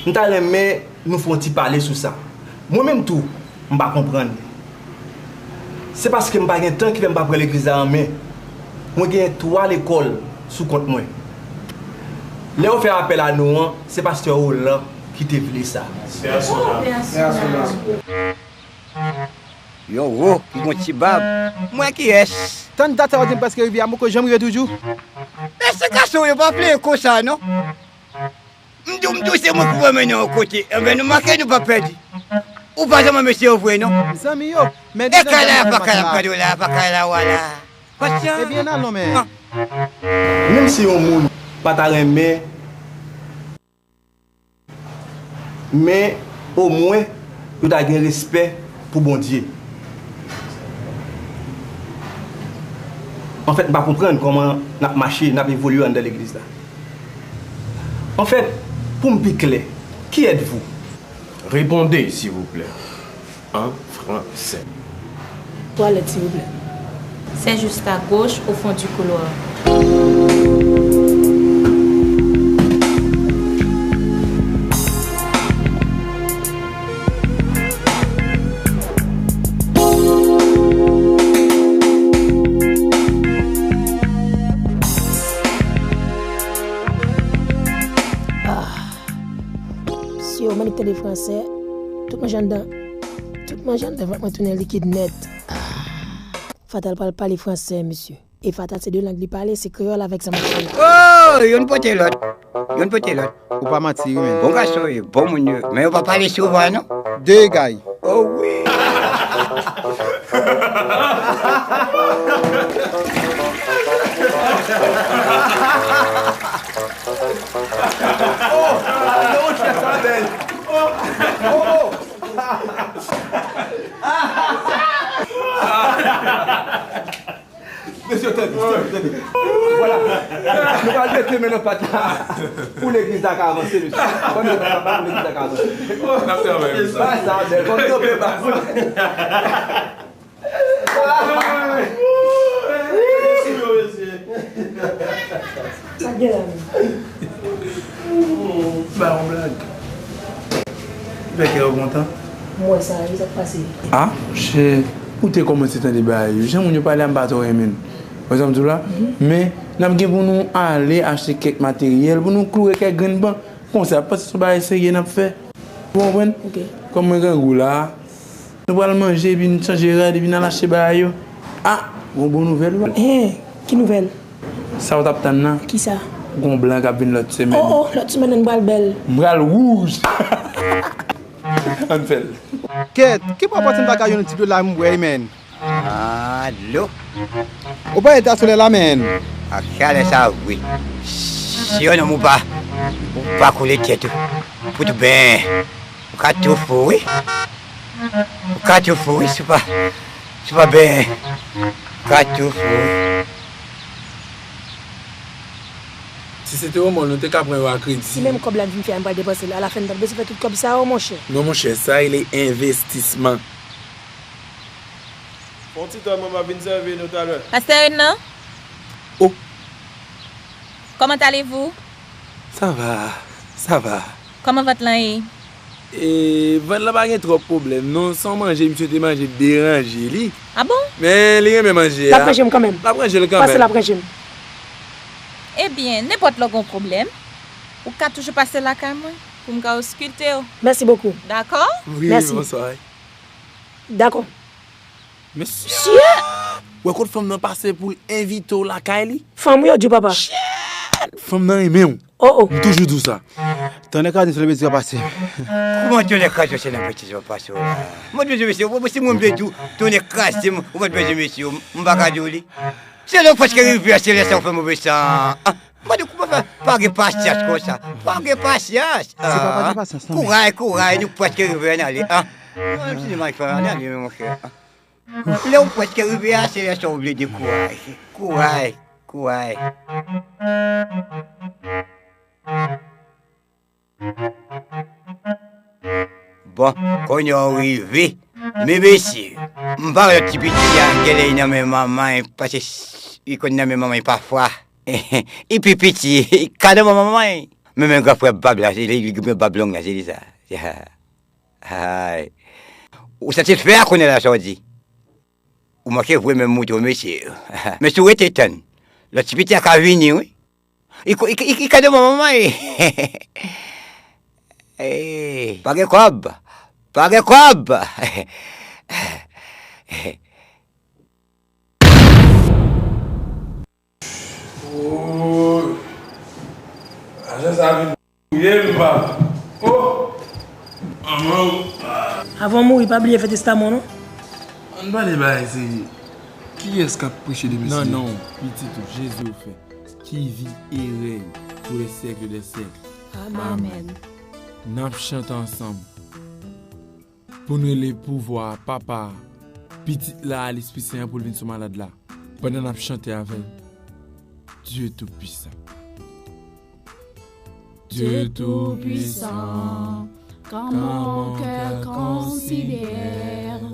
M ta renmen nou fè yon ti pale sou sa. Mwen menm tou, m pa konprann. Se paske m pa gen tan ki fè m pa pran legliz la an men. Mwen gen twa lekòl sou kont mwen. Lè yo fè apèl a nou an, se pastè Roland ki te vle sa. Yon wo ki gon ti bab. Mwen kiyès? Tann dat sa yo di m prèske rive a, m poko janm rive toujou. Mesye gason yo pa plenyen konsa non. M di w, m di w se mwen ki pou mennen w yon kote. Enben nou make, nou pa pèdi. Ou pa zanmi mesye yo vre non. Zanmi yo, men e kay la, pa kay la, m gade w la, pa kay la, wala. Patyan. Ebyen al non men. Menm si yon moun pa ta renmen, men omwen yo ta gen respè pou Bondye. Anfèt, m pa konprann kòman n ap mache, n ap evolye anndan legliz la. Anfèt, pou m pi klè, qui êtes-vous? Répondez, s'il vous plaît, en français. Twalèt, silvouplè. C'est juste à gauche, au fond du couloir. Ah. Si yo mannik tande fransè, tout manje anndan, tout manje anndan vant mwen tounen likid nèt. Ah. Fatal pral pale fransè, mesye. E Fatal se de lang li pale, se kreyòl avèk sa machin. Oh, youn pote lòt. Youn pote lòt. Ou pa manti, wi, men. Bon gason yo, bon moun yo. Men yo pa pale souvan, non. De gay. Oh, wi. Oh, oh, oh, oh. Mesye, tande, tande, tande. Vwala. Nou pral mete men nan pat la pou legliz la ka avanse, mesye. Ban nou bat la pou legliz la ka avanse. N ap travay pou sa. Bagay sa bèl. Fò n kanpe baz. Sa k gen la menm? Ba yon blag. Fè kè w kontan. M wè sa wi, sa k pase? Ah, monchè, ou te kòmanse tande bagay yo. Jan moun yo pale a, m pa twò renmen l. Wè sa m di w la? Mhm. Men, n ap gen pou nou ale achte kèk materyèl, pou nou kloure kèk grenn ban. Konsa, panse se yon bagay serye n ap fè. Ou konprann? Ok. Kòm mwen grangou la, Nou pral manje, epi n chanje rad, epi n al achte bagay yo. Ah, gon bon nouvèl, wi. Hen, ki nouvèl? Sa w t ap tann nan? Kisa? Gon blan k ap vin lòt semèn. Oh, oh, lòt semèn, nou pral bèl. M pral wouj. Ann fè l. Kèt, ki pwopòte m ta ka jwenn yon ti dlo la m bwè, men? Ah, dlo? Ou pa eta solèy la, men? Ak chalè sa, wi. Si yon nonm ou pa, ou pa koule tèt ou. Pou tou ben. Ou ka tou fou, wi. Ou ka tou fou, wi, si w pa, si w pa ben. Ou ka tou fou, wi. Si se te yon mò, nou te ka pran yo a kredi. Si menm kòb la m fin fè a, m pral depanse l. Alafen, m pa t bezwen fè tout kòb sa yo, monchè. Non, monchè, sa rele envestisman. Fè yon ti tan, mwen, m ap vin sèvi nou talè. Pastè Renan? Oh. Comment allez-vous? Ça va, ça va. Kòman vant lan ye? E, vant lan pa gen twòp pwoblèm, non. Se yon manje misye te manje deranje li. Ah bon? Men li renmen manje a. L ap ranje m kanmenm. L ap ranje l kanmenm. Pase l ap ranje m. Ebyen, nenpòt lè w gen yon pwoblèm, ou ka toujou pase lakay mwen pou m ka oskilte w. Merci beaucoup. Dakò? Wi, merci. Bonswa. Dakò. Mesye! Ou wè kot fanm nan pase pou l envite w lakay li? Fanm wi yo di w, papa. Shit! Fanm nan renmen w. Oh, oh. M toujou di w sa. Tonnè kraze m, se nan betiz w ap pase. Kòman tonnè kraze w, se nan betiz w ap pase w la? Mwen bezwen mesye, mwen, si mwen vle di w, tonnè kraze m, ou pa t bezwen mesye, m pa ka di w li. Se lè w prèske rive a, se lè sa w fè move san. Ah, mwen di, kòman fè? Pa gen pasyans konsa. Pa gen pasyans. Se pa pa gen pasyans, non, men. Kouraj, kouraj, nou prèske rive, ann ale, ah. Mwen menm si nou mal fè, ann ale, monchè, ah. Lè w prèske rive a, se lè sa w vle dekouraje. Kouraj, kouraj. Bon, kounye a w rive. Men mesye, m pa wè lòt ti piti a, genlè li nan men manman l, paske s-, li konn nan men manman l pafwa. Li pi piti, li ka nan men manman l. Men, men gran frè bab la, se li, li gen bab long la, se li sa. Ay. Ou santi l fè a kounye a la, sa w di? Ou manke vre menm mouton, mesye. Men si w rete tann, lòt ti piti a ka vini, wi. Li ko-, li, li, li ka devan manman, wi. Ey, pa gen kòb. Pa gen kòb. Oh, lajan sa vin touye m, papa. Oh, manman. Avan w mouri, pa bliye fè testaman w, non. Ann pale bagay serye. Kiyès k ap preche demen? Nan non Pitit ou, Jezi ofè, ki viv e rèy pou lè syèk dè syèk. Amèn. Amèn. N ap chante ansanm. Pou n rele pouvwa a, Papa a, Pitit la, Lespri Sen an pou l vin sou malad la, pandan n ap chante avè l, Dieu Tout-Puissant. Dieu Tout-Puissant, quand mon cœur considère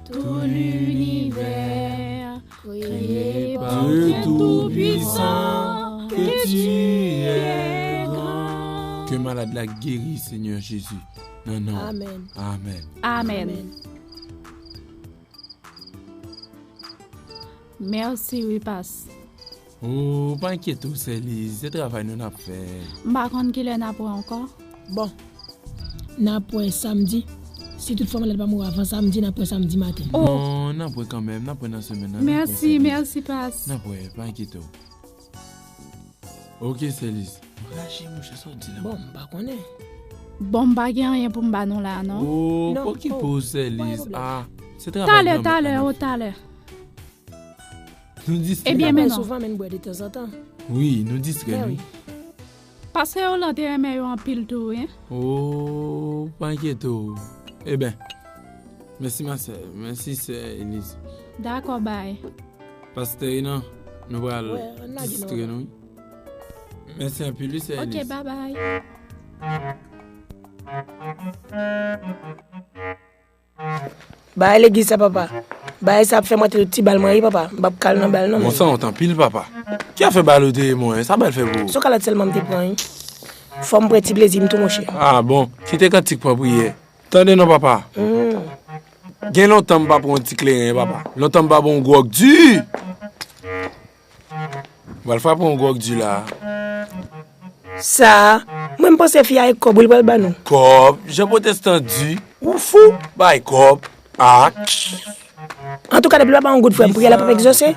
tout l'univers, Créé par Dieu Tout-Puissant, que tu es grand. Ke malad la geri, Senyè Jezi. Nan non. Amèn. Amèn. Amèn. Mèsi, wi, pas. Oh, pa enkyete w, Sè Liz, se travay nou n ap fè. M pa konn kilè n ap wè ankò. Bon, n ap wè samdi. Si toutfwa malad pa mouri avan samdi, n ap wè samdi maten. Oh. Non, n ap wè kanmenm, n ap wè nan semèn nan, n ap wè. Mèsi, mèsi, pas. N ap wè, pa enkyete w. Ok, Sè Liz. Raje, monchè, sa w di la. Bon, m pa konnen. Bon, m pa gen anyen pou m ba nou la, non. Oh, non, pa okipe w, Sè Liz. Ah, se travay nou an. Talè, talè, o talè. Nou distrè. Ebyen, men non. Souvan, men n bwè detanzantan. Wi, nou distrè, wi. Paske Olan te renmen yo anpil tou, wi. Oh, pa enkyete w. Eben, mèsi, ma sè. Mèsi, sè Eliz. Dakò, bay. Pastè Renan, nou pral distrè nou, wi. Mèsi anpil, wi, sè Eliz. Ok, babay. Bagay legliz sa, papa. Bagay sa ap fè m rate tout ti bal mwen, wi, papa. M p ap kal nan bal, non. Bon, sa wont anpil, papa. Ki afè bal ou te ye mwen? Sa bal fè pou ou? Se yon kalòt sèlman m te pran, wi. Fò m pran ti plezi m tou, monchè. Ah, bon. Kite kantik pran priyè. Tande non, papa. Hmm. Gen lontan m pa pran yon ti kleren, papa. Lontan m pa bwè yon gwòg di. M pral frape yon gwòg di la. Sa, mwen m panse fi a e kòb wi l pral ban nou. Kòb? Jan pwotestan di, ou fou? Bay kòb. Ah. Antouka, depi l pa ba yon goud frè m, priyè l ap egzose.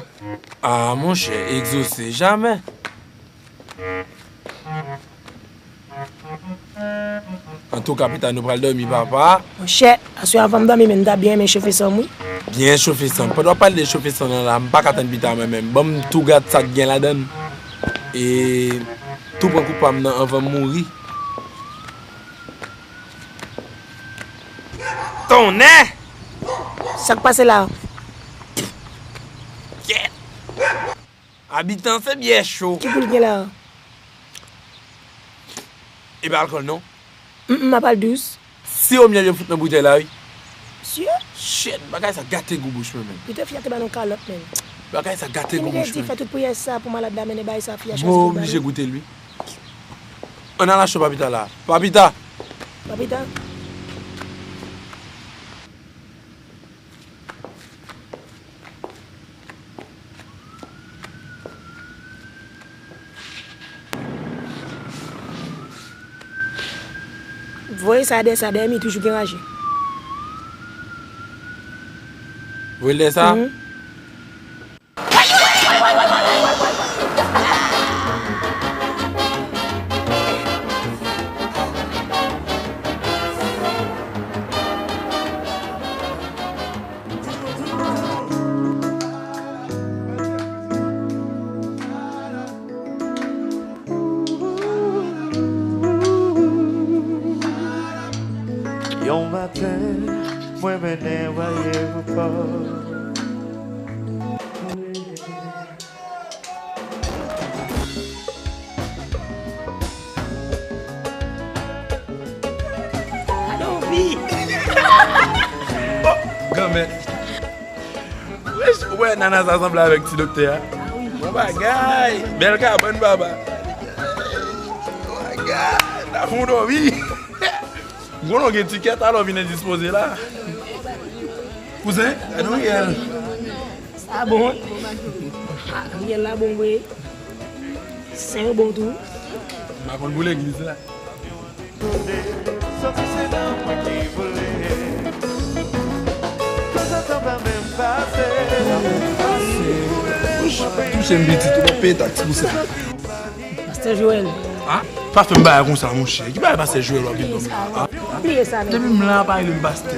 Ah, monchè, egzose jamè. Antouka, pita nou pral dòmi, papa. Monchè, aswè anvan m dòmi, men m ta byen renmen chofe san m, wi. Byen chofe san m. Pandan w ap pale de chofe san nan la, m pa ka tann pita mwen menm. Ban m tou gad sa k gen ladan l. E tou pran koup pa m nan anvan m mouri. Tonnè! Sa k pase la? Kyèt! Abitan, se byè cho. Ki pou l gen la? E pa alkòl, non? Mm, mm, m ap al dous. Siwo myèl yo fout nan boutèy la, wi. Sye? Shit, bagay sa gate gou bouch mwen, menm. Pito fi a te ba nou kalòt, menm. Bagay sa gate gou bouch mwen. Ki m te di fè tout priyè sa pou malad la mennen bay sa fi a chwazi pou l ba nou. Mwen oblije goute l, wi. Ann al achte papita la. Papita! Papita? Voye sa dèyè sa, dèyè mi toujou gen raje. Voye l dèyè sa? Mhm. Yon maten, mwen mennen w ayewopò. Granmèt. Wesh, ou wè nana sa sanble avèk ti doktè a? Bon bagay. Bèl kabann, papa. Bon bagay. N ap fè yon dòmi. M konnen w gen tikèt, alò vin endispoze la. Kouzen, gade yon riyèl. Sa bon. Ah, riyèl la bon vre. Sen yo bon tou. M pa konn pou legliz la. Touche m pitit, ou p ap peye taks pou sa. Pastè Joel. Ah, pa fè m bagay konsa, monchè. Ki bagay pastè Joel w ap vin ban m la? Ah, depi m la, pa rele m pastè.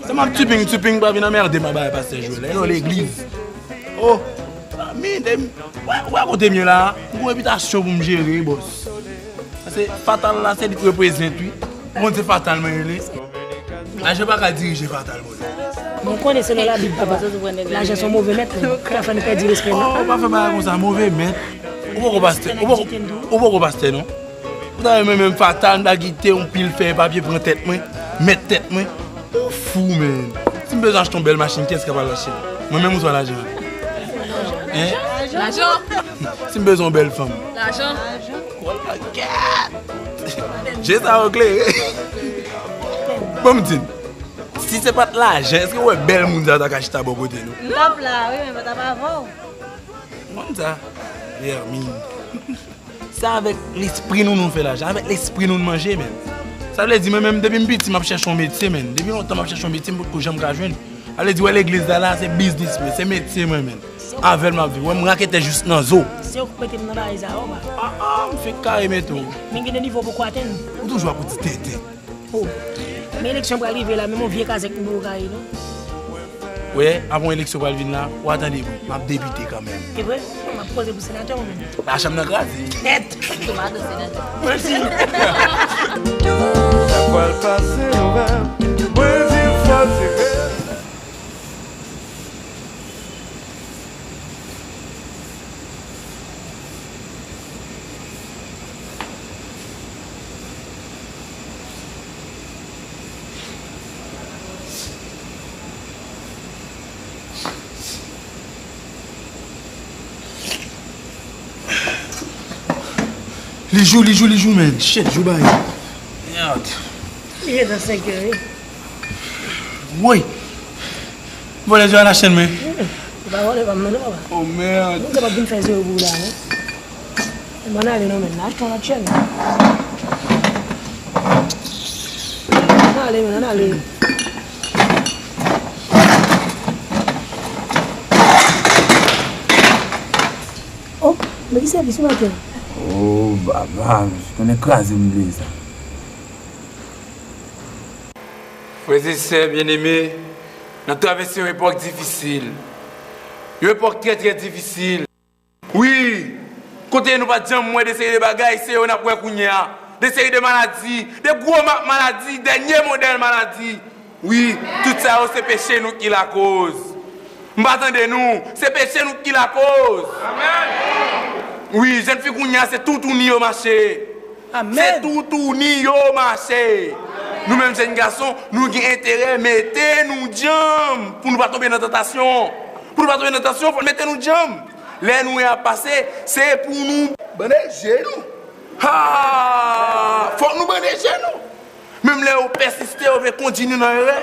Sa m ap tuping, tuping, pa vin anmède m a bagay pastè Joel. Yo legliz. Oh, mi de, wè, wè kote m ye la. M gon repitasyon pou m jere, bòs. Sa se Fatal la, se li k reprezent, wi. Ou konn se Fatal mwen rele. Lajan pa ka dirije Fatal, bòs. Mwen konnen selon Labib, papa, lajan se yon move mèt, men. K ap fè nou pèdi respè, non? Oh, pa fè bagay konsa, move mèt. Ou poko pastè, ou poko, ou poko pastè, non? Ou ta renmen menm Fatal, m ta kite yon pil fèy papye pran tèt mwen, mèt tèt mwen. Ou fou, menm. Si m bezwen achte yon bèl machin, kiyès k ap al achte l? Mwen menm ouswa lajan? Hein? Lajan. Si m bezwen yon bèl fanm? Lajan. Wala, gad! Je sa yo klere. Bon, m di n, si se pa t lajan, èske w wè bèl moun sa yo ta ka chita bò kote nou? L t ap la, wi, men pa t ap avè w. Moun sa, Hermine. Se avèk lespri nou nou fè lajan, avèk lespri nou nou manje, menm. Sa vle di, mwen menm, depi m piti, m ap chèche yon metye, menm. Depi lontan, m ap chèche yon metye, m potko janm ka jwenn. Sa vle di, wè legliz la, la, se biznis mwen, se metye mwen, menm. Avè l m ap viv. Wè m raketè jis nan zo. Se ou k mete m nan bagay sa yo, papa. Ah, ah, m fenk kare mete w. Men gen de nivo w poko atenn. Ou toujou ap di tenten. Oh. Men eleksyon pral rive la, menm yon vye kazèk nou poko ka ye, non. Wè, avan eleksyon pral vin la, w a tande bri. M ap depite kanmenm. E vre? M ap poze pou senatè ou menm. Lachanm nan kraze. Nèt! Mèsi. Sa pral pase, nou menm. Mwen di fò se vre. Li jou, li jou, li jou, men. Shit, jou bay. Mèd. Li gentan senkè, wi. Woy! Vòlè zye a nan chèn mwen. Se pa vòlè pa m nan non, papa. Oh, mèd. Moun sa p ap vin fè zye pou ou la, non. M ann ale non, men, n a achte yon lòt chèn. Ann ale, men, ann ale. Oh, men ki sèvis ou maten? Oh, baba, konnen kraze m vle sa. Frè e sè byeneme, n ap travèse yon epòk difisil. Yon epòk trè, trè difisil. Wi, kote nou pa t janm wè de seri de bagay, se yo n ap wè kounye a. De seri de maladi, de gwo ma-, maladi, dènye modèl maladi. Wi, tout sa yo se peche nou ki lakoz. M pa tande nou, se peche nou ki lakoz. Wi, jèn fi kounye a, se toutouni yo mache. Se toutouni yo mache. Nou menm jèn gason, nou gen enterè mete nou djanm pou nou pa tonbe nan tantasyon. Pou nou pa tonbe nan tantasyon, fò n mete nou djanm. Lè nou wè y ap pase, se pou nou bande je nou. Ha! Fòk nou bande je nou. Menm lè yo pèsiste, yo vle kondui nou nan erè,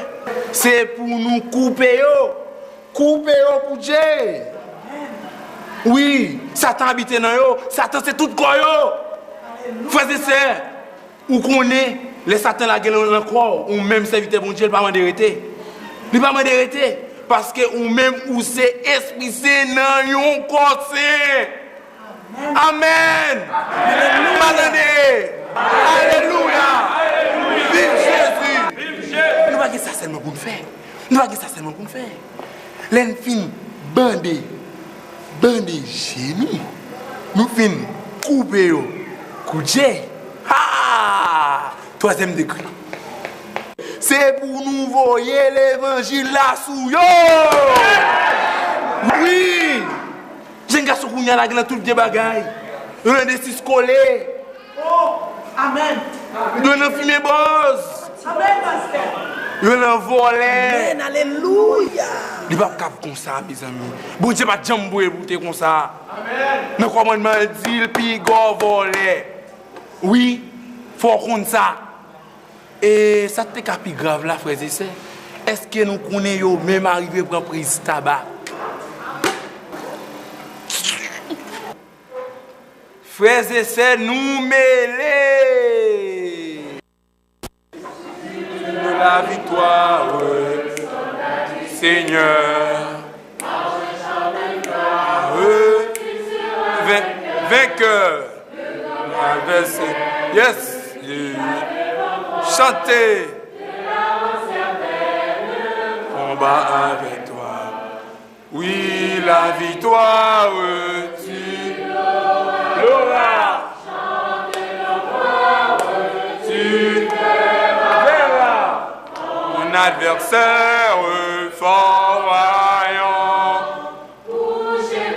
se pou nou koupe yo. Koupe yo kou dje. Wi, Satan abite nan yo. Satan se tout kò yo. Frè e sè, ou konnen, lè Satan lage nan, nan kò w, ou menm sèvitè Bondye, li pa mande rete. Li pa mande rete. Paske ou menm, ou se espri sen nan yon kò sen. Amèn. M pa tande. Alelouya. Viv Jezi. Nou pa gen sa sèlman pou n fè. Nou pa gen sa sèlman pou n fè. Lè n fin bande, bande je nou, nou fin koupe yo kou dje. Ha! Twazyèm degre. Se pou nou voye levanjil la sou yo. Wi! Jèn gason kounye a lage nan tout vye bagay. Yo nan desiskole. Oh, amèn. Yo nan fimen bòz. Amèn, pastè. Yo nan vòlè. Amèn, alelouya. Li p ap kab konsa, mezanmi. Bondye pa t janm voye pou te konsa. Amèn. Nan kòmandman, l di l, pigò vòlè. Wi, fò w konn sa. E sa k te ka pi grav la, frè e sè, èske nou konnen yo menm arive pran priz tabak? Frè e sè, nou mele! Laviktwa, Senyè. Ven-, venkè. Travèse. Yes. Chante. Konba avèk twa. Wi, laviktwa, tu l'auras. Tu verras. Mon adversaire fort vaillant.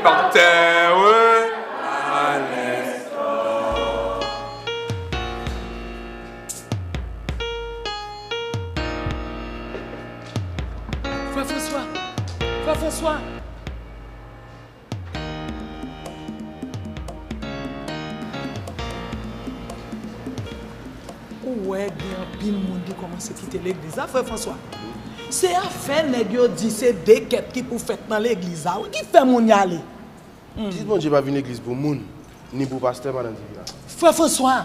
Par terre à l'instant. Frè Franswa! Frè Franswa! Ou wè gen anpil moun ki kòmanse kite legliz la, frè Franswa. Se afè nèg yo di se de kèt ki pou fèt nan legliz la, wi, ki fè moun y ale. Pitit Bondye pa vin legliz pou moun, ni pou pastè, madan Divina. Frè Franswa,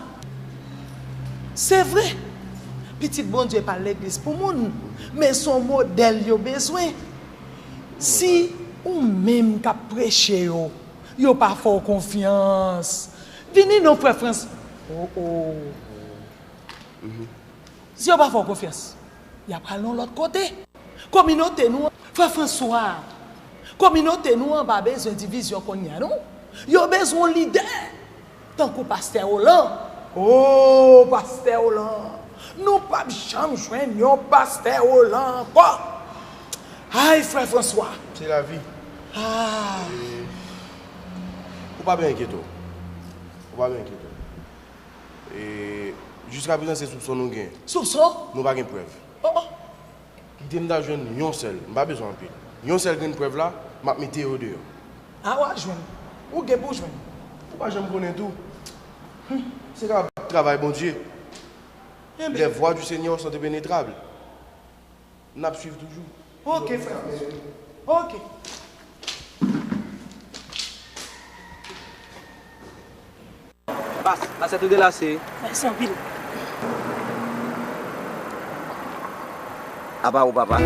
se vre, pitit Bondye pa al legliz pou moun, men se yon modèl yo bezwen. Si ou menm k ap preche yo, yo pa fè w konfyans, vini non, frè Frans. Oh, oh. Si yo pa fè w konfyans, y ap al yon lòt kote. Kominote nou an, frè Franswa, kominote nou an pa bezwen divizyon kounye a, non. Yo bezwen yon lidè, tankou pastè Olan. Oh, pastè Olan, nou p ap janm jwenn yon pastè Olan ankò. Ay, frè Franswa. Se lavi. Ah. E, ou pa byen enkyete w. Ou pa byen enkyete w. E, jiskaprezan, se soupson nou gen. Soupson? Nou pa gen prèv. Oh, oh. Kite m ta jwenn yon sèl. M pa bezwen anpil. Yon sèl grenn prèv la, m ap mete yo deyò. A, w a jwenn. Ou gen pou w jwenn. Ou pa janm konnen tou. Hmm. Se ka travay Bondye. Enben. Les voies du Seigneur sont impénétrables. N ap swiv toujou. Ok, frè. Ok. Pas, asèt ou delase. Mèsi anpil. Apa ou papa?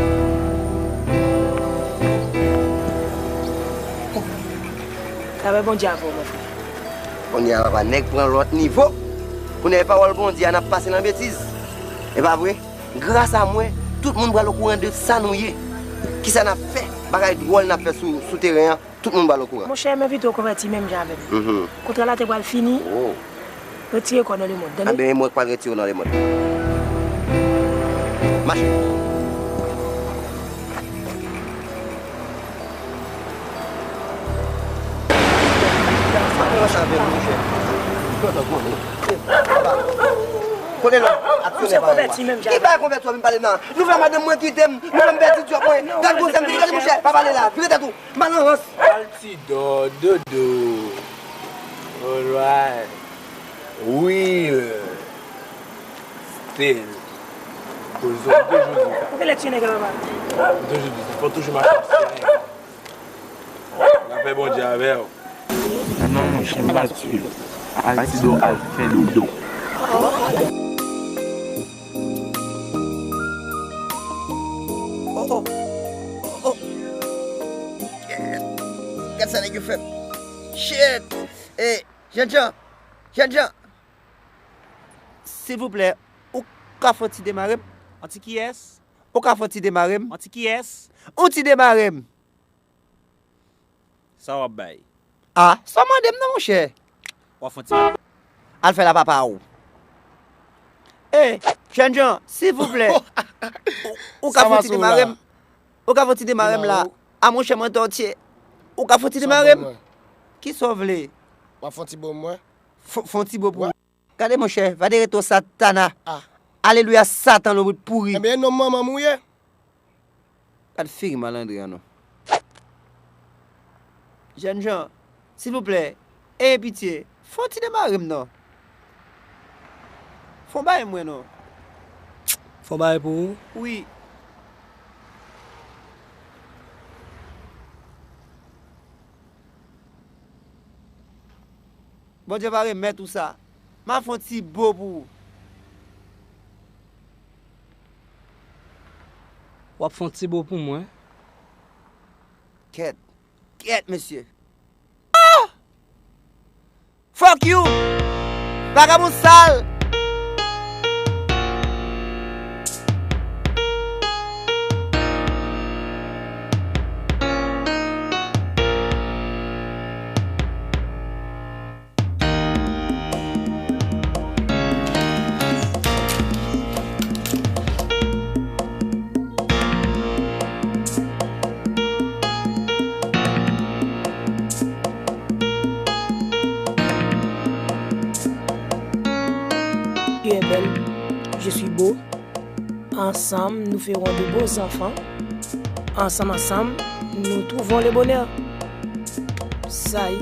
Travay Bondye avè w, mon frè. Kounye a papa, nèg pran lòt nivo. Kounye a e pawòl Bondye a n ap pase nan betiz. E pa vre? Gras a mwen, tout moun pral okouran de sa nou ye. Kisa n ap fè, bagay dwòl n ap fè sou, sou teren an. Tout moun pral okouran. Monchè, m envite w konvèti menm jan avè m. Mhm. Kontra la te pral fini. Oh. Retire kò w nan lemonn, tande? Anben, e mwen k pral retire w nan lemonn. Mache. Konnen lòt aksyonè pa wè. Ki bay konvèti menm jan avè m? Nou fè madanm mwen kite m, nou fè m pèdi djòb mwen. Gad gwosè m, gade monchè, pa pale la, vire tèt ou. Mal an rans. Altidor, Dodo. Alright. Will. Still. Pozo, m toujou di sa. Ou genlè tiye nèg la, papa. M toujou di sa. Fò toujou mache ansanm. Lapè Bondye avè w. Non, monchè, m pral tiye l. Altidor al fè dodo. Oh, oh. Oh, oh. Gad sa nèg yo fè m. Shit. Eh, jènjan. Jènjan. Silvouplè, ou ka fè yon ti demare m? Yon ti kiyès? Ou ka fè yon ti demare m? Yon ti kiyès? Yon ti demare m. Sa w ap bay? Ah, sa w mande m nan, monchè? W ap fè yon ti. Al fè l a papa w. Eh, jènjan, silvouplè. Ou, ou ka fè yon ti demare m? Ou ka fè yon ti demare m la? Ah, monchè, mwen tòtye. Ou ka fè yon ti demare m? Kisa w vle? W ap fè yon ti bo mwen? Fè, fè yon ti bo pou ou. Gade monchè, va de reto Satana. Ah. Alelouya, Satan, lòt bout pouri. Ebyen, non manman m ou ye? Gad figi malandren an non. Jènjan, silvouplè, eye pitye, fè yon ti demare m non. Fè yon bagay mwen non. Fè yon bagay pou ou? Wi. Bondye va remèt ou sa. M a fè yon ti bo pou ou. W ap fè yon ti bo pou mwen? Kèt. Kèt, mesye. Ah! Fuck you! Vagabon sal! Tu es belle, je suis beau. Ensemble, nous ferons de beaux enfants. Ensemble, ensemble, nous trouvons le bonheur. Sa ye.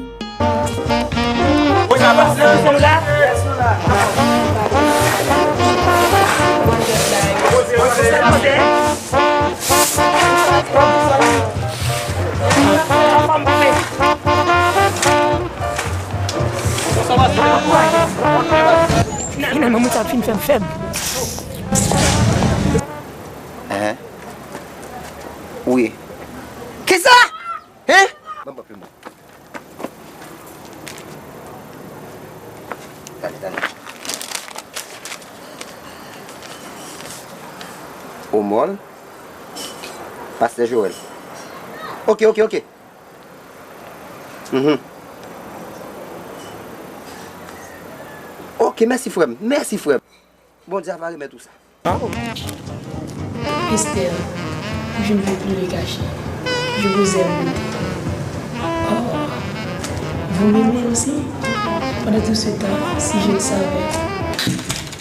Finalman, moun sa fin fè m fèb. Hein? Wi. Kisa? Hein? Ban m pran plim mwen. Tande, tande. Omòl. Pastè Joël. Ok, ok, ok. Mhm. Ok, mèsi frè m. Mèsi frè m. Bondye ap remèt ou sa. Esther, je ne veux plus le cacher. Je vous aime beaucoup. Oh, vous m'aimez aussi? Pendant tout ce temps, si je le savais.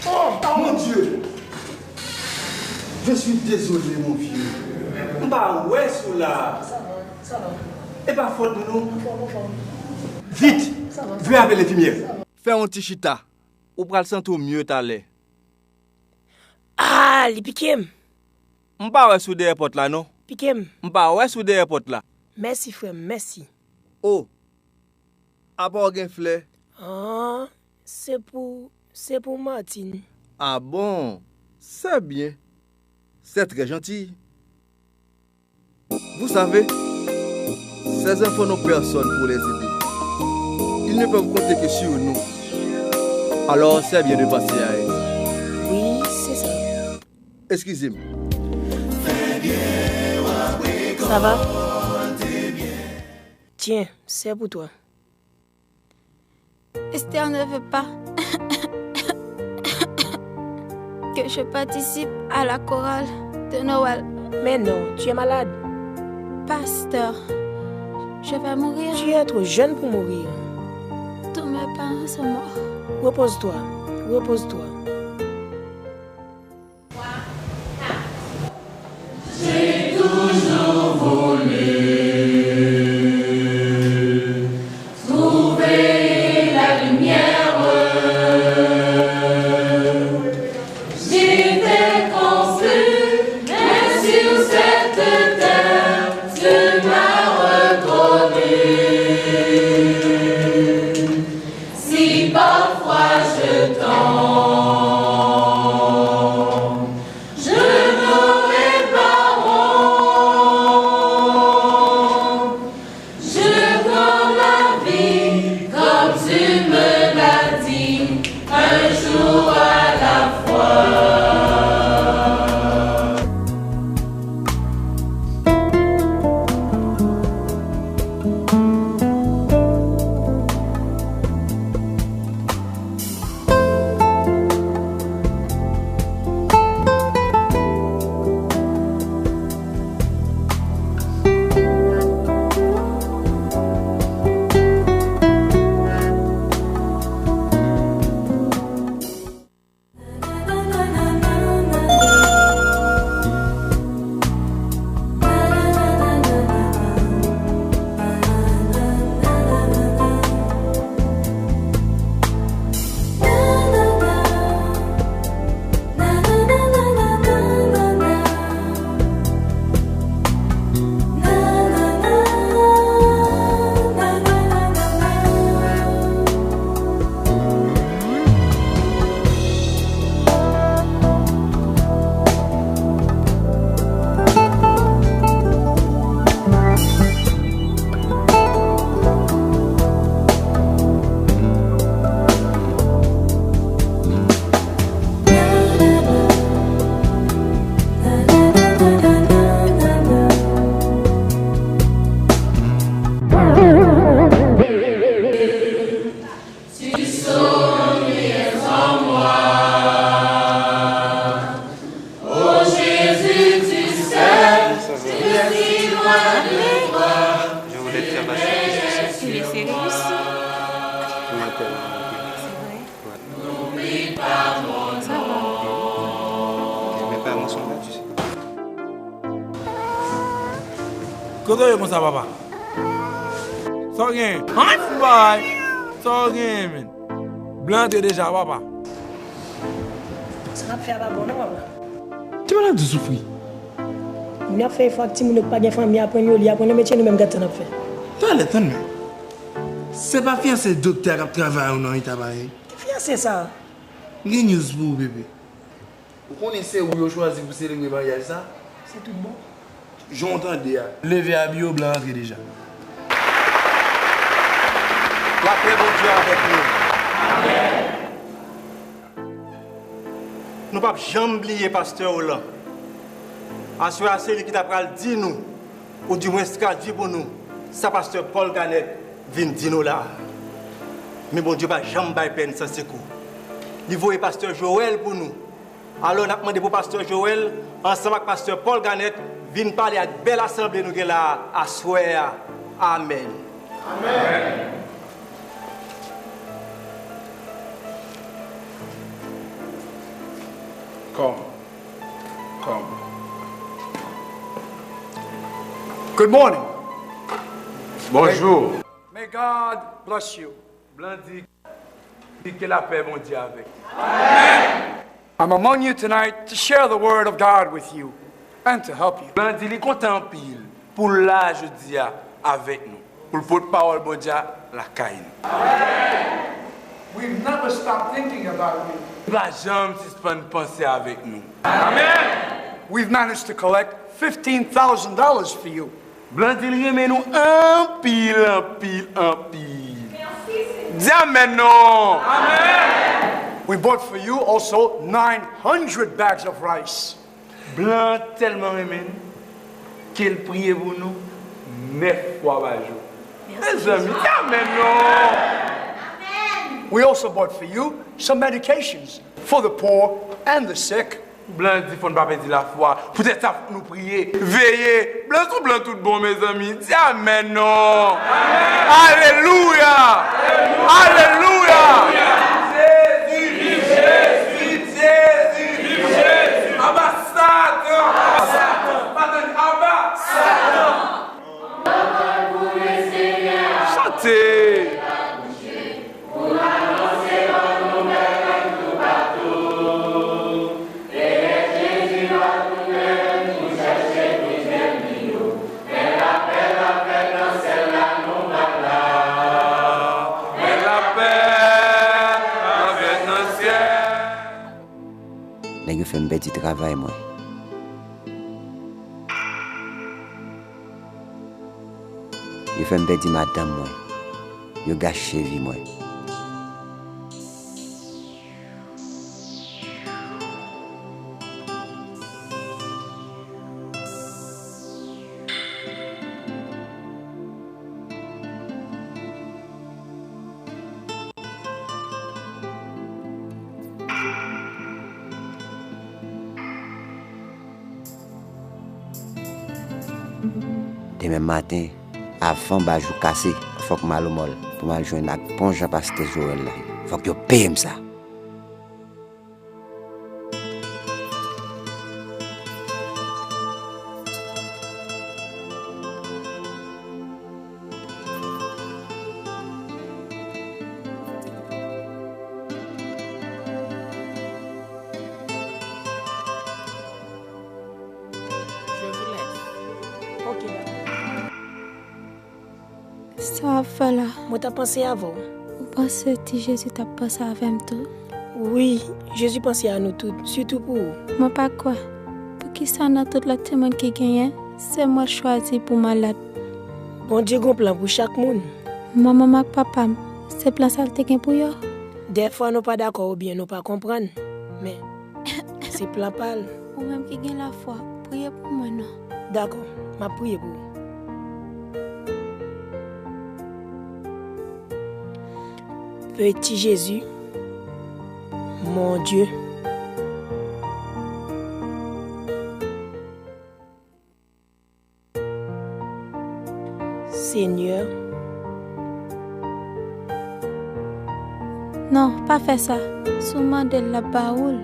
Oh, mon Dieu! Je suis désolé, mon vieux. M pa wè sou la. E pa fòt nou. Vit! Vin avè lenfimyè. Fè yon ti chita. Ou pral santi w mye talè. Ah, li pike m. M pa wè sou dèyè pòt la non. Pike m. M pa wè sou dèyè pòt la. Mèsi, frè m, mèsi. O, apa w gen flè? Ah, Se pou, se pou Martine. Ah bon? C'est bien. C'est très gentil. Vous savez, ces enfants n'ont personne pour les aider. Ils ne peuvent compter que sur nous. Alors, c'est bien de penser à eux. Wi, se sa. Excusez-moi. Ça va? Tiens, c'est pour toi. Esther ne veut pas que je participe à la chorale de Noël. Mais non, tu es malade. Pasteur, je vais mourir. Tu es trop jeune pour mourir. Tous mes parents sont morts. Repose-toi, repose-toi. J'ai toujours voulu trouver la lumière. J'étais confus, mais sur cette terre, tu m'as reconnu. Si parfois je tombe, je n'aurai pas honte. Je prends la vie comme tu me l'as dit, un jour à la fois. Tu souris en moi. Oh Jésus, tu sais, je suis loin de toi. Je voulais te faire passer un petit message. Oui, c'est réussi. C'est vrai. Ouais. N'oublie pas mon nom. Ça va. Mes parents sont là, tu sais. Kote w ye konsa, papa? Sa w genyen? Ay, fout bagay! Sa w genyen, menn? Blan antre deja, papa. Sa n ap fè a pa bon, non, papa. Ti malad ou soufri. Moun ap fè efò ak timoun yo ki pa gen fanmi, aprann yo li, aprann yo metye, nou menm, gad sa n ap fè. Talè, tann mwen. Se pa fiyanse doktè a k ap travay ou nan eta parèy? Ki fiyanse sa? M gen news pou ou, bebe. Ou konnen se ou yo chwazi pou selebre maryaj sa? Se tout bon. Jan w tande a. Leve abi yo, blan antre deja. Lapè Bondye avèk nou. Nou p ap janm bliye pastè Roland. Aswè a, se li ki ta pral di nou, oudimwens tradui pou nou, sa pastè Paul Garnett vin di nou la a. Men Bondye pa janm bay pèn san sekou. Li voye pastè Joel pou nou. Alò, n ap mande pou pastè Joel, ansanm ak pastè Paul Garnett, vin pale ak bèl asanble nou gen la a aswè a. Amèn. Amèn. Come. Come. Good morning. Bonjou. May God bless you. Blan di, di ke lapè Bondye avèk. I'm among you tonight to share the word of God with you and to help you. Blan di li kontan anpil pou l la jodi a avèk nou, pou l pot pawòl Bondye a lakay nou. We've never stopped thinking about you. Li pa janm sispann panse avèk nou. We've managed to collect fifteen thousand dollars for you. Blan di l renmen nou anpil, anpil, anpil. Di amèn non. We bought for you also nine hundred bags of rice. Blan tèlman renmen n ke l priye pou nou nèf fwa pa jou. Mezanmi, di amèn non. We also bought for you some medications for the poor and the sick. Blan di fò n pa pèdi lafwa. Poutèt sa, fòk nou priye, veye. Blan sou blan tout bon, mezanmi. Di amèn non. Alelouya. Alelouya. Viv Jezi, viv Jezi, viv Jezi. Aba Satan. Aba Satan. Aba Satan. Chante. Nèg yo fè m pèdi travay mwen. Yo fè m pèdi madanm mwen. Yo gache vi mwen. Demen maten, avan bajou kase, fòk m al Omòl pou m al jwenn ak bon jan pastè Jowèl la. Fòk yo peye m sa. Je vous laisse. Ok, d'accord. Sa w ap fè la? Mwen t ap panse avè w. Ou panse Ti Jezi t ap panse avè m tou? Wi, Jezi panse a nou tout, sitou pou ou. Mwen pa kwè. Poukisa nan tout lòt timoun ki genyen, se mwen l chwazi pou malad? Bondye gon plan pou chak moun. Manman m ak papa m, se plan sa l te gen pou yo? Dèfwa nou pa dakò oubyen nou pa konprann, men se plan pa l. Ou menm ki gen lafwa, priye pou mwen non. Dakò, m ap priye pou ou. Petit Jésus, mon Dieu. Senyè. Non, pa fè sa. Si w mande l, l ap ba ou l.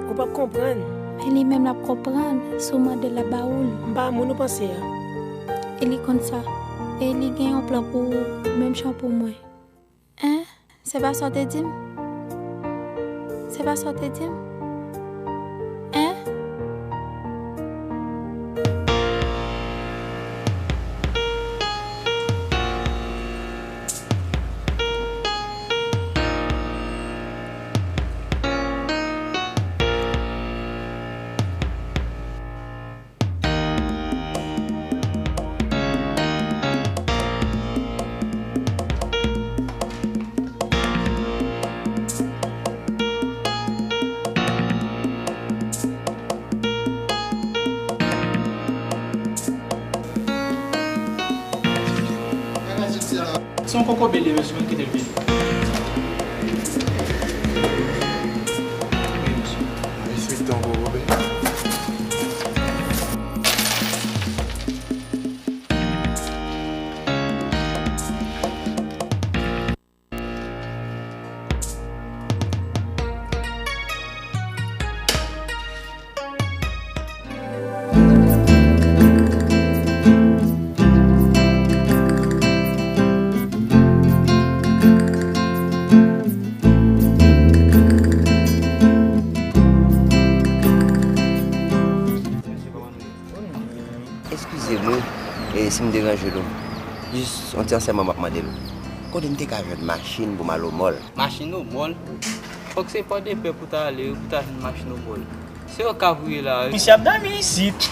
Ou p ap konprann. Men li menm l ap konprann. Si w mande l, l ap ba ou l. M pa moun ou panse a. E li konn sa. E li gen yon plan pou ou, menm jan pou mwen. Hein? Se pa sa w te di m? Se pa sa w te di m? Hein? Se yon kokobe li ye, mesye, men kite l vini. Eskize m wi, e si m deranje nou. Jis yon ti ansèyman m ap mande nou. Kote m te ka jwenn machin pou m al o mòl? Machin o mòl? Fòk se Pòdepè pou ta ale wi, pou ta jwenn machin o mòl. Se yo k ap ri la wi. Misye ap dòmi isit.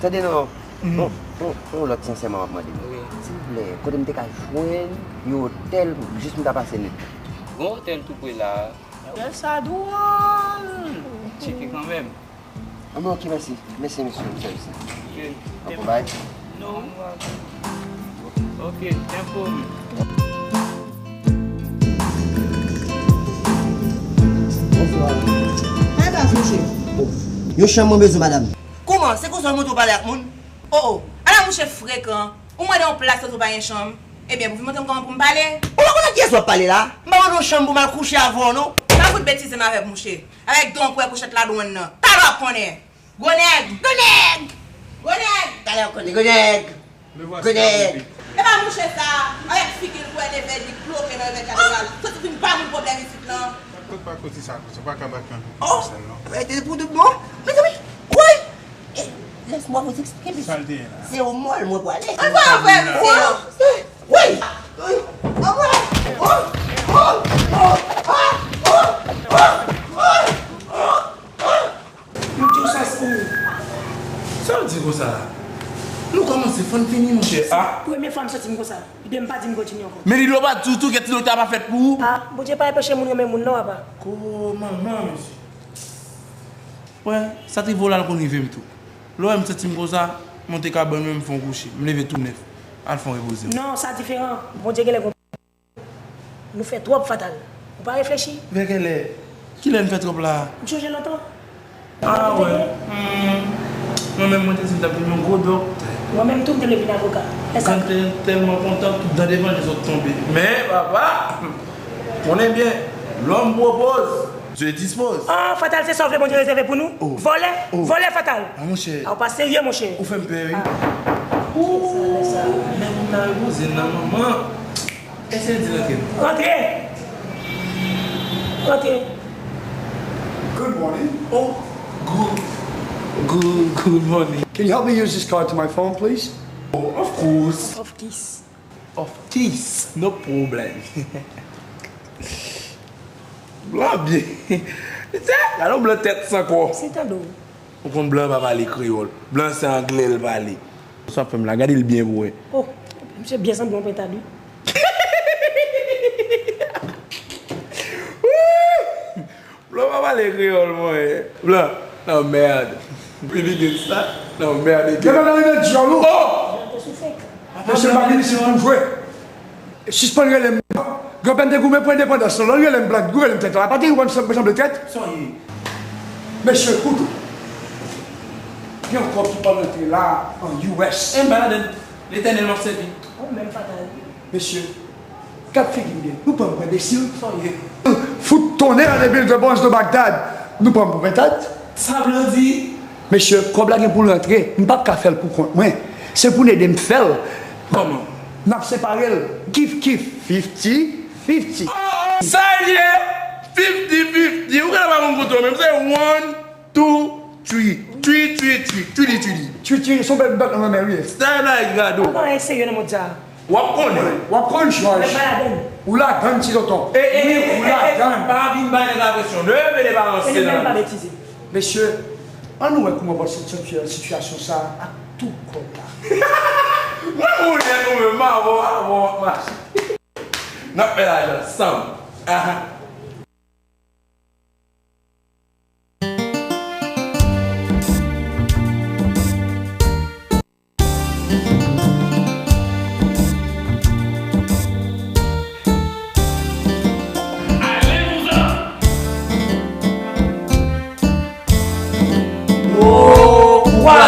Tande non. Bon, bon, bon, lòt sensèman m ap mande nou. Wi. Silvouplè, kote m te ka jwenn yon otèl pou jis m ta pase nèt la? Gon otèl tou pre la. Otèl sa dwòl. Tcheke kanmenm. Anben, ok, mèsi. Mèsi, mesye, pou sèvis la. Ok. Bon, bye. No. Ok, enpòte. Bonswa. Kay baz, monchè. Oh, yon chanm mwen bezwen, madanm. Kòman? Se konsa w monte w pale ak moun? Oh, oh. Ala mouche frekan. Ou mande yon plas, ou pa gen chanm. Ebyen, pou vin montre m kòman pou m pale? Ou pa konn ak kiyès w ap pale la? M pa mande yon chanm pou m al kouche avè w, non. Pa fout betize m avèk mouche. Avèk don kwè kouchèt ladwòn nan. Talè w ap konnen. Gwo nèg! Gwo nèg! Gwo nèg! Talè w ap konnen. Gwo nèg! Gwo nèg! E pa mouche sa, avèk figi l kwè leve, li bloke nan revè katedral. Soti vin ba moun pwoblèm isit lan. Kot pa kote sa konsa, pa ka bat nan pou sèl non. Rete pou tout bon. Mezanmi, woy! E, laisse-moi vous expliquer, mesye. Sa l te ye la? Se o mòl mwen pwale. An pa vre, mesye. Woy! Woy! An pa vre. Yo di w sa, se ou. Sa w di konsa la? Nou kòmanse, fò n fini, monchè. Ah! Premye fwa m santi m konsa. Ide m pa di m kontinye ankò. Men li dwe pa di w tou ke ti doktè a pa fèt pou ou. Ah, Bondye pa enpeche moun renmen moun non, papa. Ko manman, mesye. Wè, sa te vo la l konn rive m tou. Lè w wè m santi m konsa, monte kabann mwen, m fè yon kouche. M leve tou nèf. Al fè yon repoze w. Non, sa diferan. Bondye genlè gon Nou fè twòp, Fatal. Ou pa reflechi? Vè kèlè? Kilè n fè twòp la? M chonje lontan. Ah, wè. Hmm. Mwen menm, mwen te di m t ap vin yon gwo doktè. Mwen menm tou, m te vle vin avoka. Èske... Mwen te tèlman kontan, tout dan devan li sot tonbe. Men, papa, konnen byen, l'homme propose, Dieu dispose. Ah, Fatal, se sa w vle Bondye rezève pou nou? Oh. Vòlè? Oh. Vòlè, Fatal. Ah, monchè. Ah, ou pa serye, monchè. Ou fè m pè, wi. Ah. Ooh, men moun nan repoze nan manman. Eseye di l antre. Rantre! Rantre. Good morning. Oh, good, good, good morning. Can you help me use this card to my phone, please? Oh, of course. Of kiss. Of kiss, no problem. Blan byen. Gade yon blan tèt san kò. Se tande w. Ou konn blan pa pale kreyòl. Blan se anglè l pale. Sa w ap fè m la, gade l byen pou wè. Oh, misye byen sanble yon pentad, wi. Blan pa pale kreyòl, mwen. Blan, nan mèd. Piblik sa, nan mèd. Gen bagay nan dyòl ou. Oh! Mesye, pa vin isit pou jwe. Sispann rele m blan. Granpè m te goumen pou endepandans lan. Lè l rele m blan, goumen m tèt la. Pa te ou konn sanble tèt? Sa w ye? Mesye, koute. Gen yon kòb ki pral rantre la, an U S. E m pa ladann. Letènèl m ap sèvi. Ou menm Fatal. Mesye, gad figi m byen. Nou pran m pou enbesil? Sa w ye? Fout tonnè nan de building bronze de Bagdad. Nou pran m pou pentad? Sa blan di? Mesye, kòb la gen pou l rantre. M p ap ka fè l pou kont mwen. Se pou n ede m fè l. Kòman? N ap separe l. Kif kif. Fifty fifty. Sa l ye? Fifty fifty. Ou genlè pa konn konte w menm. Se one, two, three. Three, three, three. Three, three, three. Three, three, se yon bèl bèt nan lanmè, wi. Sa e bagay gado. Ou pa serye nan mond sa. W ap konnen. W ap konn, Jòj. Ou pa ladann. Ou ladann, ti tonton. E, e, e, e, e, pa vin bay nèg la presyon. Leve de balanse nan. Mesye, ann nou wè kòman w ap sòti nan sitiyasyon sa a ak tout kòb la. Mwen konnen nou menm, m avè w, avè w ap mache. N ap fè lajan ansanm. Aha.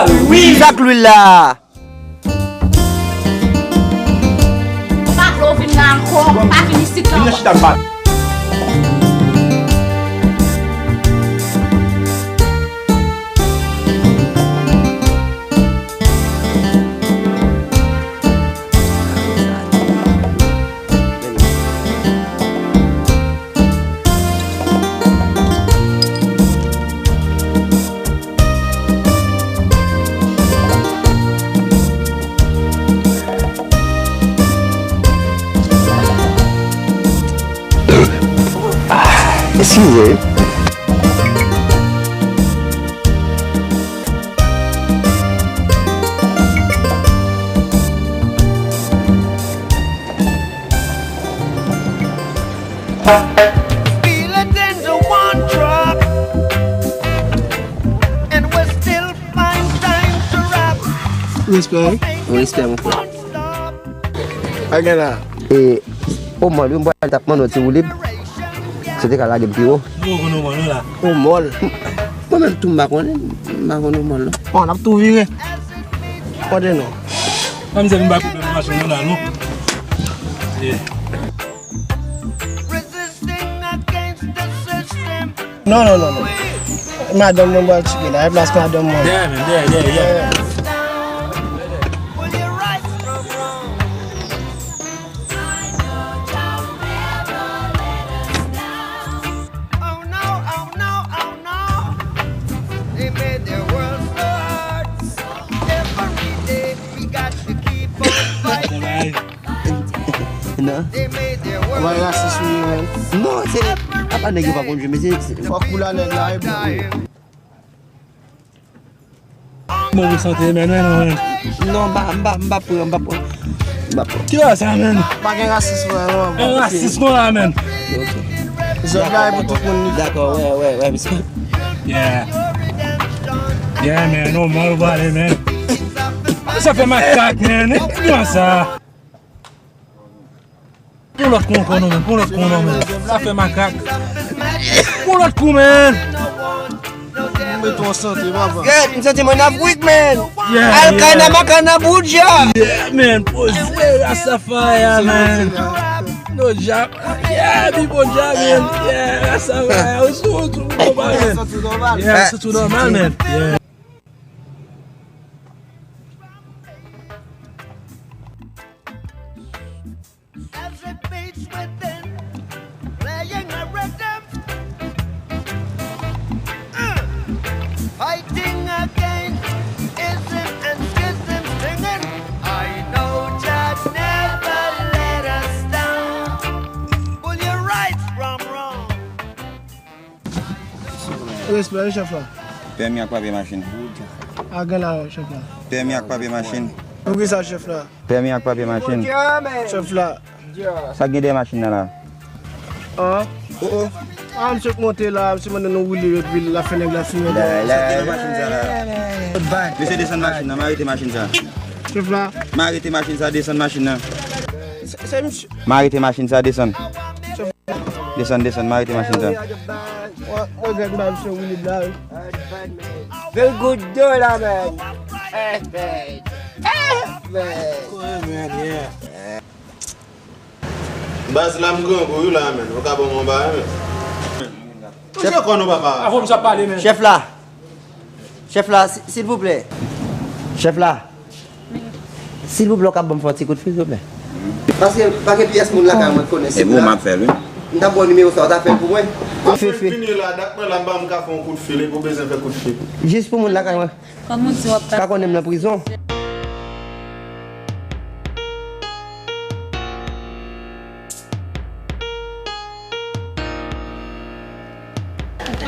Wi, wi. Sa k lwil la? Pa vle w vin la ankò, pa vin isit la ankò. Vin nan chita m pale. Ki vre? Feel it in the one drop, and we still find time to rap. Respè. Respè, mon frè. A gen la. E, o mòl, wi, m pral t ap mande w ti woulib. Si w te ka lage m pi wo. M poko konn o mòl, non, la. O mòl. Mwen menm tou, m pa konnen, m pa konn o mòl, non. Bon, n ap tou vire. Kote nou? Ban m sèvi m pa koupe machin nan la, non. Yeah. Resisting against the system. Non, non, non, non. Madanm mwen pral tcheke la. E plas madanm mwen. Yeah, man, yeah, yeah, yeah. Oh no, oh no, oh no. They made their world so hard. Every day we got to keep on fighting. Non. They made their world so hard. Non, se apa nèg yo pa konn jwe, men se, se fòk ou la nèg la, e pou ou. Bon, ou sante, men, men, non, men. Non, m pa, m pa, m pa pran, m pa pran. M pa pran. Ki la sa, men? Pa gen rasis, frè, non. Gen rasis, non, la, men. Ok. Zòt la, e pou tout moun li. Dakò, wè, wè, wè, mesye. Yeah. Yeah, men, non, mwen, ou pale, men. Sa fè makak, men. E ki sa? Pran lòt kou ankò non, men. Pran lòt kou non, men. Sa fè makak. Pran lòt kou, men. Mete w an sante, papa. Gèt, m santi mwen an Afrik, men. Yeah, al yeah. Kana makana boudja. Yeah, men. Poze Rastafari, men. No job. Yeah, mi bon job, men. Yeah, Rastafari. Ou sou, ou sou, ou sou, men. Yeah, se tou nòmal, men. Yeah. As it beats within, playing a rhythm. Uh, fighting against ism and schism, singing, I know Jah never let us down. Pull your rights from wrong. Respè, wi, chèf la. Pèmi ak papye machin. A gen la, chèf la. Pèmi ak papye machin. Pou ki sa, chèf la? Pèmi ak papye machin. Chèf la. Sa k gen dèyè machin nan la? An? O, o. A, misye k monte la, misye mande nou woule epi l ap fè nèg la fimen. Sa k gen nan machin sa la? Mesye, desann machin nan, m arete machin sa. Chèf la. M arete machin sa, desann machin nan. Se, se misye. M arete machin sa, desann. Desann, desann, m arete machin sa. Mwen, mwen, gad, m pa misye woulib la, wi. Very good dollar, man. Perfect. Man. Cool, man, yeah. Baz la, m grangou, wi, la, man. Ou ka ban m anba, man. Chèf, kò nou, papa. Avò m sa pale, man. Chèf la. Chèf la, si, silvouplè. Chèf la. Silvouplè, w ka ban m fè yon ti kout fil, silvouplè? Paske pa gen pyès moun lakay mwen k konnen sila. E pou m ap fè l, wi. M t ap ba w nimewo sa, w ta fè l pou mwen. Fefe. Fini la, dat mwen la, m pa m ka fè yon kout fil, epi w bezwen fè kout fil. Jis pou moun lakay mwen. Kòm ou di w ap ka konnen m nan prizon.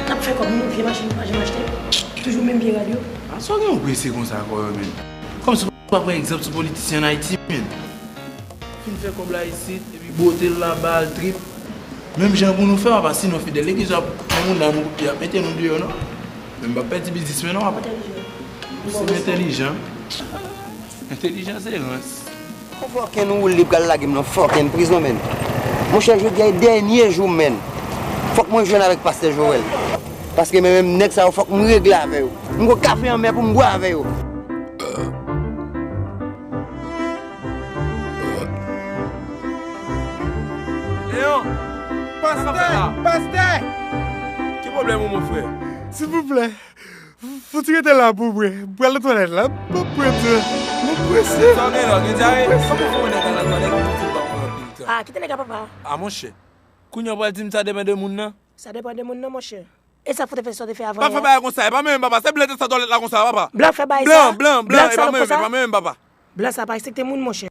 N ap fè kòb nou, vye machin nou pa janm achte. Toujou menm vye rad yo. A sa w gen w prese konsa ankò yo menm? Kòmsi w pa pran egzanp sou politisyen ann Ayiti menm. Fin fè kòb la isit, epi bwote l laba al trip. Menm jan pou nou fè, papa, sinon Fidèl legliz ap pran moun nan nou, y ap mete nou deyò non. Men m p ap pèdi biznis mwen non, papa. Ou se entèlijan. Entèlijan se rans. Fòken nou woulib pral lage m nan fòken prizon, menn. Monchè, jodi a e dènye jou m, menn. Fòk mwen jwenn avèk pastè Joel. Paske men menm nèg sa yo, fòk m regle avè yo. M gon kafe anmè pou m bwè avè yo. Leon! Pastè! Pastè! Ki pwoblèm ou, mon frè? Silvouplè. Fouti rete la pou mwen. M pral nan twalèt la. M ap prese. Mwen prese. Sa w gen la? W gen dyare? Kòman w fè yon nèg al nan twalèt pou w di l pa pran anpil tan? Ah, kite nèg la, papa. Ah, monchè. Kounye a w pral di m sa depann de moun nan? Sa depann de moun nan, monchè. E sa k fè w te fè sa w te fè avan yè a? Pa fè bagay konsa. E pa menm papa. Se blan te sa twalèt la konsa, papa. Blan fè bagay sa? Blan, blan, blan. E pa menm, e pa menm, papa. Blan sa pa respekte moun, monchè.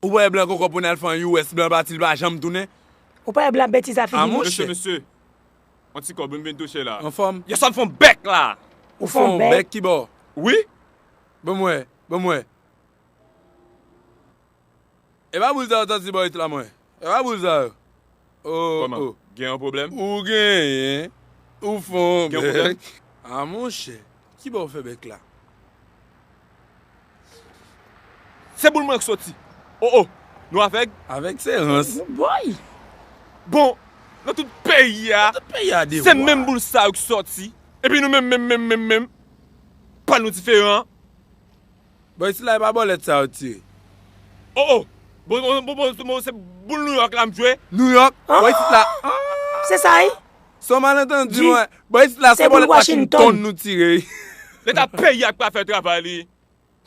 Ou wè blan koko pou n al fè an U S, blan pati l pa janm tounen. Ou pa wè blan betiz la figi nou? Mesye, mesye. Yon ti kòb, m vin touche la. Anfòm? Yè swa m fè yon bèk la. Ou fè yon bèk? Ki bò? Wi. Ban m wè, ban m wè. E pa boul sa yo sòti bò isit la mwen. E pa boul sa yo. Oh, oh. Gen yon pwoblèm? Ou genyen. Ou fè yon bèk. A monchè, ki bò w fè bèk la? Se boul mwen k soti. Oh, oh. Nou avèg? Avèg se rans. Boy! Bon, nan tout peyi a, se menm boul sa yo k soti. Epi nou menm, menm, menm, menm, menm, pa nou diferan. Bon, isit la e pa bòlèt sa yo tire. Oh, oh! Bon, bon, bon, bon, bon, se boul Nouyòk la m jwe. Nouyòk? Bon, isit la. Se sa, wi. Se yon malantandi, mwen. Bon, isit la, se bòlèt Washington nou tire. Leta peyi a k pa fè travay li.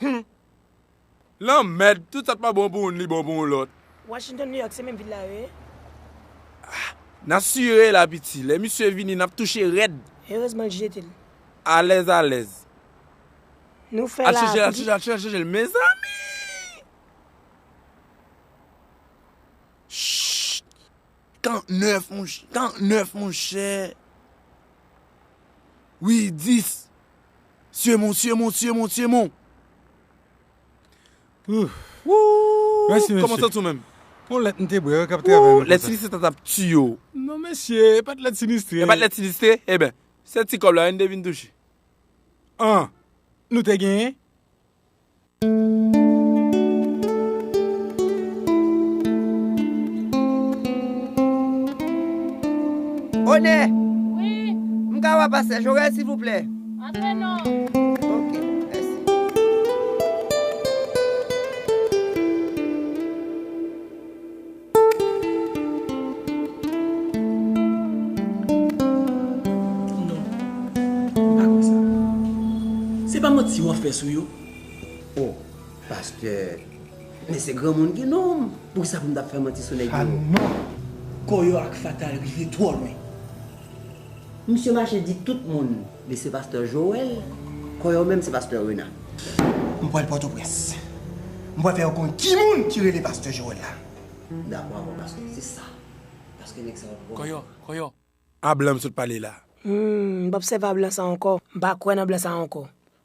Hum. Lanmèd, tout sa k pa bon pou youn, li bon pou yon lòt. Washington, Nouyòk, se menm vil la yo ye? N asire la, piti. Lè misye vini, n ap touche rèd. Erezman l jete l. Alèz, alèz. Nou fè la, piti. Al chanje l, al chanje l, al chanje l. Mezanmi! Chut! Karantnèf, monchè. Karantnèf, monchè. Wi, dis. Syemon, syemon, syemon, syemon. Wou! Mèsi, mesye. Kòman w santi w menm? Yon lèt m te bwè, wi, k ap travay mwen konsa. Lèt sinistre sa t ap tiye w. Non, mesye, e pa t lèt sinistre. E pa t lèt sinistre? Eben, se ti kòb la, wi, n te vin touche. An, nou te genyen? Onè! Wi? M ka wè pastè Joel, silvouplè? Antre non. Ok, mèsi. Non, m pa kwè sa. Se pa manti w ap fè sou yo? O, pastè, men se granmoun ki nonm. Poukisa pou m t ap fè manti sou nèg yo? A non! Kòyò ak Fatal rive twò lwen. Misye mache di tout moun li se pastè Joel, kòyò menm se pastè Rena. M pral Pòtoprens. M pral fè yo konn ki moun ki rele pastè Joel la. Dakò avè w pastè, se sa. Paske nèg sa yo twò. Kòyò, kòyò. A blan m sot pale la. Humm, m p ap sèvi a blan sa ankò. M pa kwè nan blan sa ankò.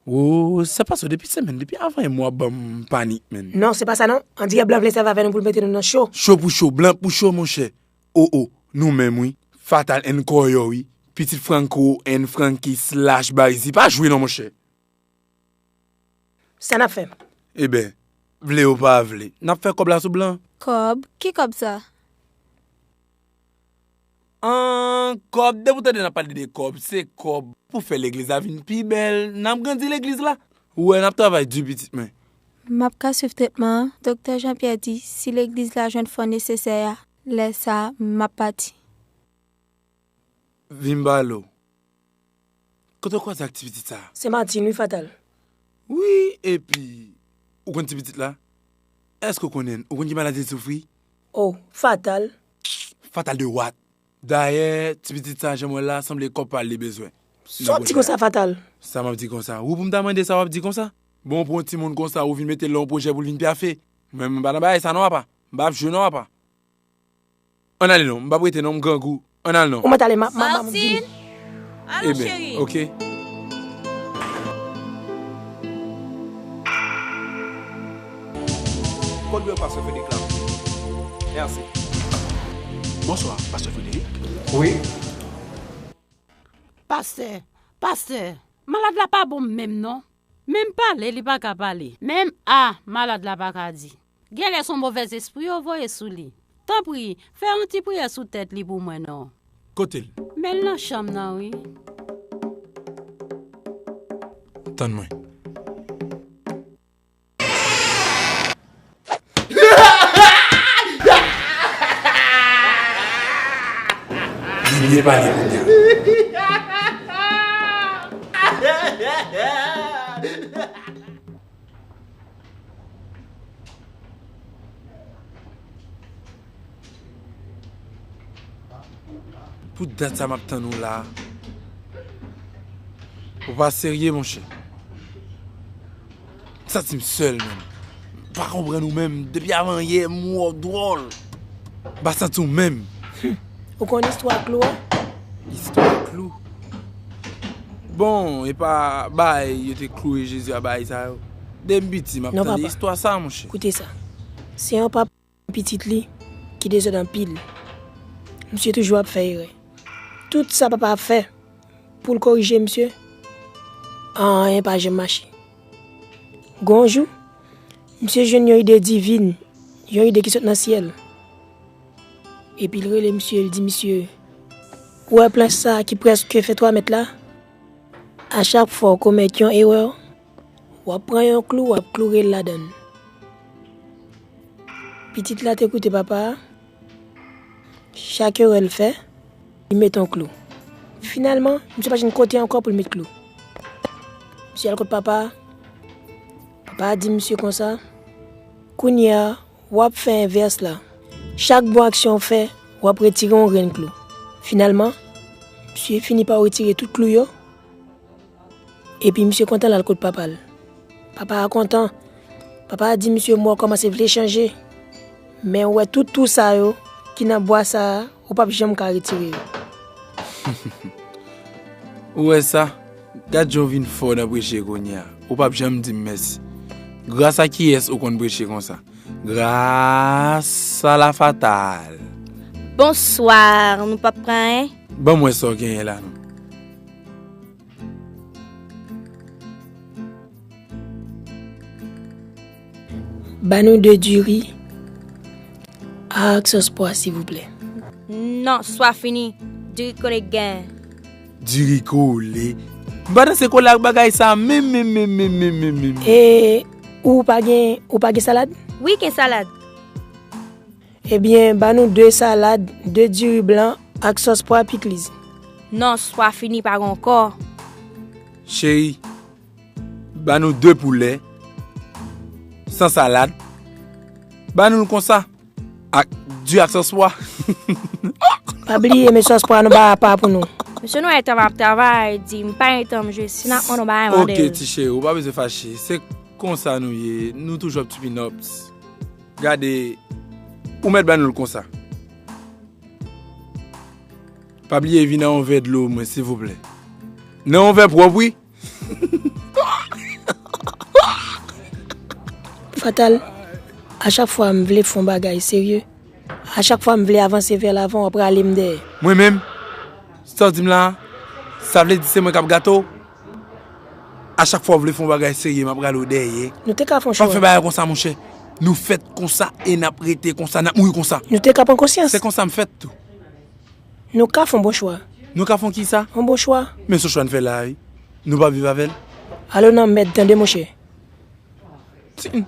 Woo, sa pase w depi semèn, depi avan yè m w ap ban m panik, menn. Non, se pa sa non. Andirè blan vle sèvi avè nou pou l mete nou nan cho. Cho pou cho, blan pou cho, monchè. O o, nou menm wi. Fatal and Kòyò wi. Pitit Franco and Frankie slash Bayzi. Pa jwe non, monchè. Sa n ap fè? Eben, vle ou pa vle, n ap fè kòb la sou blan. Kòb? Ki kòb sa? An, kòb, depi w tande n ap pale de kòb, se kòb pou fè legliz la vin pi bèl. N ap grandi legliz la. Ou wè, n ap travay di pitit mwen. M ap ka swiv tretman an. Doktè Jean Pierre di si legliz la jwenn fon nesesè a, lè sa a, m ap pati. Vin m pale w. Kote w kwaze ak ti pitit sa a? Se Martine wi, Fatal. Wi, epi, ou konn ti pitit la? Èske w konnen l? Ou konn ki maladi l soufri? O, Fatal. Fatal de what? Dayè, ti pitit sa a, jan m wè l la, sanble kòb pa l li bezwen. Sòti konsa, Fatal! Sa m ap di konsa? Ou pou m ta mande sa w ap di konsa? Bon, pou yon timoun konsa, ou vin mete l nan yon pwojè pou l vin pyafe? Mwen, m pa nan bagay sa non, apa. M p ap jwe non, apa. Ann ale non, m p ap rete non, m grangou. Ann al non. Ou mèt ale, m ap, m ap, m ap vini. Martine! Alon, cheri. Eben, oke. Kot bwè pastè Frederick la? Mèsi. Bonswa, pastè Frederick. Wi. Pastè, pastè, malad la pa bon menm non. Menm pale li pa ka pale. Menm a malad la pa ka di. Genlè se yon movèzespri yo voye sou li. Tanpri, fè yon ti priyè sou tèt li pou mwen non. Kote l? Men l nan chanm nan wi. Tann mwen. Li byen pale kounye a. Pou dat sa m ap tann ou la. Ou pa serye, monchè. M santi m sèl, menm. M pa konprann ou menm. Depi avan yè, m wè w dwòl. M pa santi w menm. Ou konn istwa klou a? Istwa klou? Bon, e pa bagay yo te kloure Jezi a, bagay sa yo. Depi m piti, m ap tande istwa sa, monchè. Koute sa. Se yon papa pitit li ki dezòd anpil. Misye toujou ap fè erè. Tout sa papa ap fè pou l korije misye, anyen pa janm mache. Gon jou, misye jwenn yon ide divin, yon ide ki sot nan syèl. Epi l rele misye, l di misye, "Ou wè planch sa a ki prèske fè twa mèt la? A chak fwa w komèt yon erè, w ap pran yon klou, w ap kloure l ladan l." Pitit la te koute papa a. Chak erè l fè, li met yon klou. Finalman, misye pa jwenn kote ankò pou l met klou. Misye al kot papa a. Papa a di misye konsa, "Kounye a, w ap fè envès la. Chak bon aksyon w fè, w ap retire yon grenn klou." Finalman, misye fini pa retire tout klou yo. Epi misye kontan l al kot papa l. Papa a kontan. Papa a di misye, "M wè w kòmanse vle chanje. Men w wè tout twou sa yo ki nan bwa sa a, ou p ap janm ka retire yo." Ou wè sa? Gad jan w vin fò nan preche kounye a. Ou p ap janm di m mèsi. Gras a kiyès ou konn preche konsa? Gras a la fatal. Bonswa, nou p ap pran anyen? Ban m wè sa w genyen la non. Ba nou de diri ak sòs pwa, silvouplè. Non, sòs pwa fini. Diri kole gen. Diri kole? M pa danse kole ak bagay sa menm, menm, menm. E ou pa gen, ou pa gen salad? Wi, gen salad. Ebyen, ba nou de salad, de diri blan ak sòs pwa pikliz. Non, sòs pwa fini, pa gen ankò. Cheri, ba nou de poulè, san salad. Ba nou l konsa, ak di ak sòs pwa. Pa bliye, men sòs pwa nou ba apa pou nou. Mesye nou wè tan m ap travay, di m pa gen tan m jwe, si n ap mande w bagay, mande l. Ok, ti cheri, ou pa bezwen fache. Se konsa nou ye, nou toujou ap tupin ups. Gade, ou mèt ba nou l konsa. Pa bliye vin nan yon vè dlo mwen, silvouplè. Nan yon vè pwòp, wi. Fatal, a chak fwa m vle fè yon bagay serye, a chak fwa m vle avanse vè lavan, w ap rale m dèyè. Mwen menm? Sa w di m la a? Sa vle di se mwen k ap gate w? A chak fwa w vle fè yon bagay serye, m ap rale w dèyè. Nou te ka fè yon chwa. Pa fè bagay konsa, monchè. Nou fèt konsa e n ap rete konsa, n ap mouri konsa. Nou te ka pran konsyans. Se konsa m fèt tou. Nou ka fè yon bon chwa. Nou ka fè yon kisa? Yon bon chwa. Men se chwa n fè la a, wi. Nou p ap viv avè l. Alò nan mèd, tande, monchè. Ti-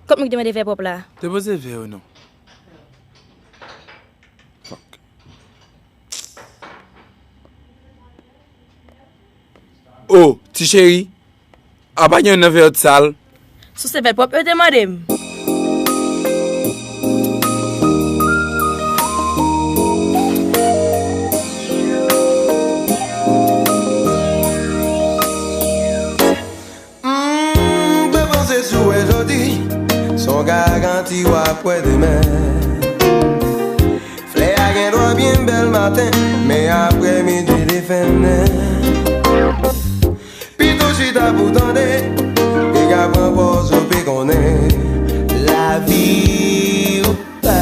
Kot mwen ki te mande vè pwòp la? Depoze vè yo non. Fuck. Oh, ti cheri, apa gen youn nan vè yo t sal? Sou se vè pwòp yo te mande m. M te panse si w wè jodi, se yon garanti w ap wè demen. Flè a gen dwa byen bèl maten, men aprèmidi li fennen. Pito chita pou tande, piga pran pòz ou pi konnen. Lavi ou pa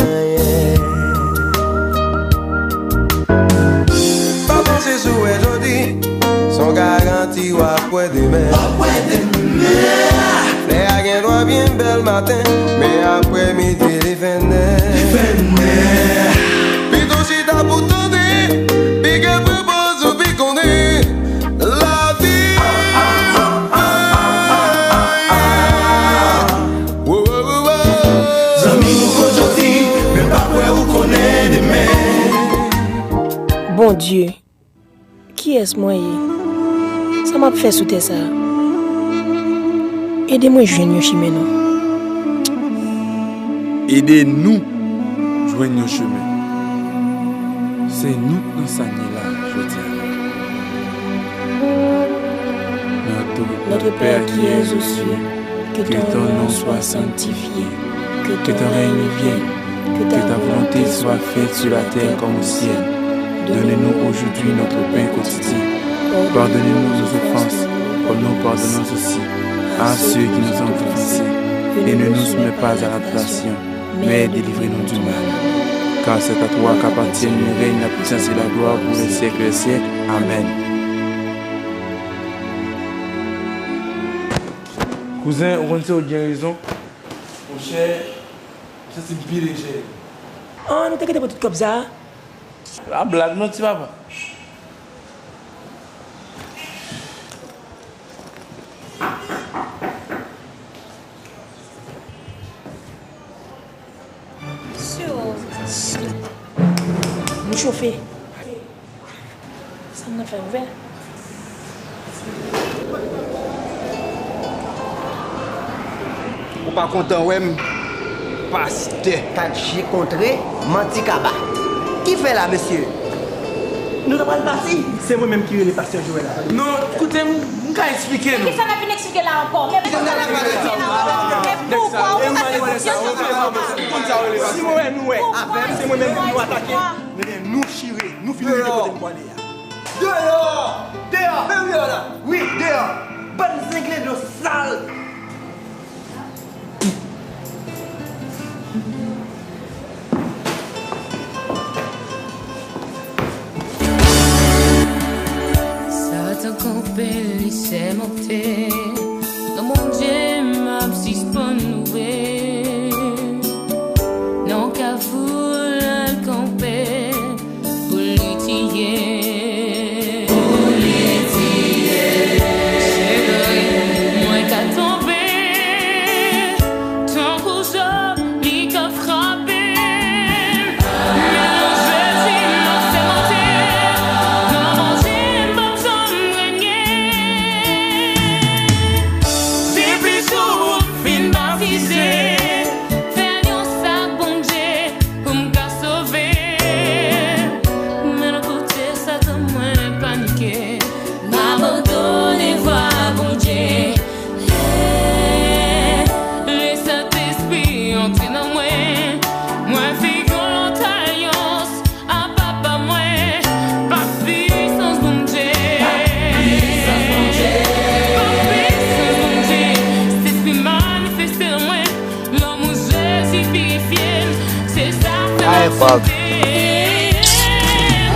anyen. Pa panse si w wè jodi, se yon garanti w ap wè demen. W ap wè demen. Flè a gen dwa byen bèl maten, men aprèmidi li fennen. Li fennen. Pito chita pou tande, piga pran pòz ou pi konnen. Lavi. Wo, wo, wo, wo. Zanmi m ou konnen jodi, men pa kwè ou konnen demen. Bondye, kiyès mwen ye? Sa m ap fè sou tè sa a? Ede mwen jwenn yon chimen non. Ede nou jwenn yon chimen. Se nou k nan sa n ye la jodi a la. Notre Père qui es aux cieux, Que ton nom soit sanctifié. Que ton règne vienne. Que ta volonté soit faite sur la terre comme au ciel. Donne-nous aujourd'hui notre pain quotidien. Pardonne-nous nos offenses, comme nous pardonnons aussi à ceux qui nous ont offensés. Et ne nous soumets pas à la tentation, mais délivre-nous du mal. Car c'est à toi qu'appartiennent le règne, la puissance et la gloire pour les siècles des siècles. Amen. Kouzen, ou konn se ou t gen rezon. Monchè, m santi m pi lejè. An, nou te kite pou tout kòb sa a? A blag non, ti papa. M chofe. Sa m nan fè ouvè? Ou pa kontan wè m, pastè? Kat je kontre, manti kaba. Ki fè la, mesye? Nou ta pral pati. Se mwen menm ki rele pastè Joel la. Non, koute m, m ka eksplike nou. Kisa n ap vin eksplike la ankò? Men poukwa w pa rete la? Men poukwa w pa rete la? Si mwen wè nou wè, se mwen menm nou atake. Men nou chire, nou vin rive kote n pwale a. Deyò! Deyò! Men deyò la! Wi, deyò! Bann zenglendo sal! Satan kanpe, li sèmante. Non Bondye m ap sispann louwe. Nan kafou l al kanpe pou li tiye. Pou li tiye. Cheri, mwen ka tonbe tankou Jòb, li ka frape m. Men non Jezi m ap sèmante. Non Bondye m p ap janm renye. Depi jou w fin batize, fè yon sa ak Bondye pou m ka sove. Men lòt kote Satan mwen panike, m abandone vwa Bondye. Lè Sentespri antre nan mwen, mwen fè yon lòt alyans. A papa mwen, pa pisans Bondye. Pa pisans Bondye. Pa pisans Bondye. Sentespri manifeste nan mwen. Lanmou Jezi pirifye m. Se sa k fè m ap chante.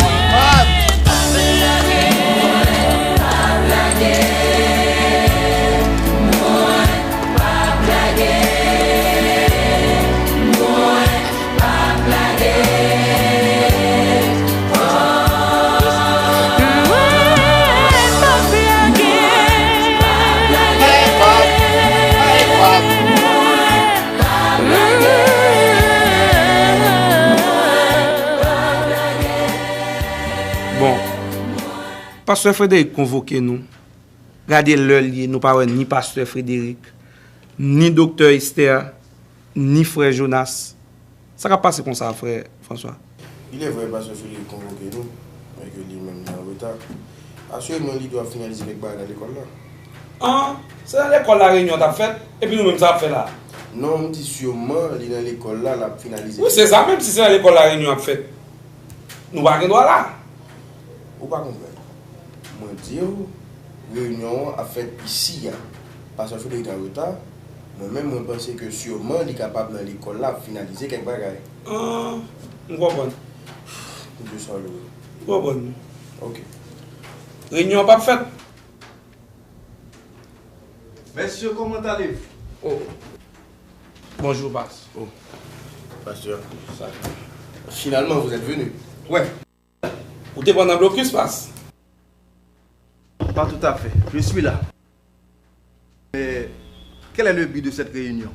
Mwen p ap lage. Mwen p ap lage. Mwen p ap lage. Mwen p ap lage. Mwen p ap lage. Bon, pastè Frédéric konvoke nou. Gade lè l ye, nou pa wè ni pastè Frédéric, ni doktè Esther, ni frè Jonas. Sa k ap pase konsa, frè François? Il est vrai, pastè Frédéric konvoke nou, men ke li menm li an reta. Asirèman, li dwe ap finalize kèk bagay nan lekòl la. An, se nan lekòl la reyinyon an t ap fèt, epi nou menm sa ap fè la? Non, m di siman li nan lekòl la, l ap finalize. Wi, se sa menm, si se nan lekòl la reyinyon ap fèt, nou pa gen dwa la. Ou pa konprann. Mwen di w, reyinyon an ap fèt isi a. Pastè Frédéric an reta. Mwen menm, mwen panse ke siman li kapab nan lekòl la ap finalize kèk bagay. Ah, m konprann. M di w sa w vle. M konprann. Ok. Reyinyon an p ap fèt. Messieurs, comment allez-vous? Oh. Bonjour, Pas. Oh. Pasteur. Sa. Finalement, vous êtes venu. Ouais. Ou te pran nan blokis, Pas? Pas tout à fait. Je suis là. Mais quel est le but de cette réunion?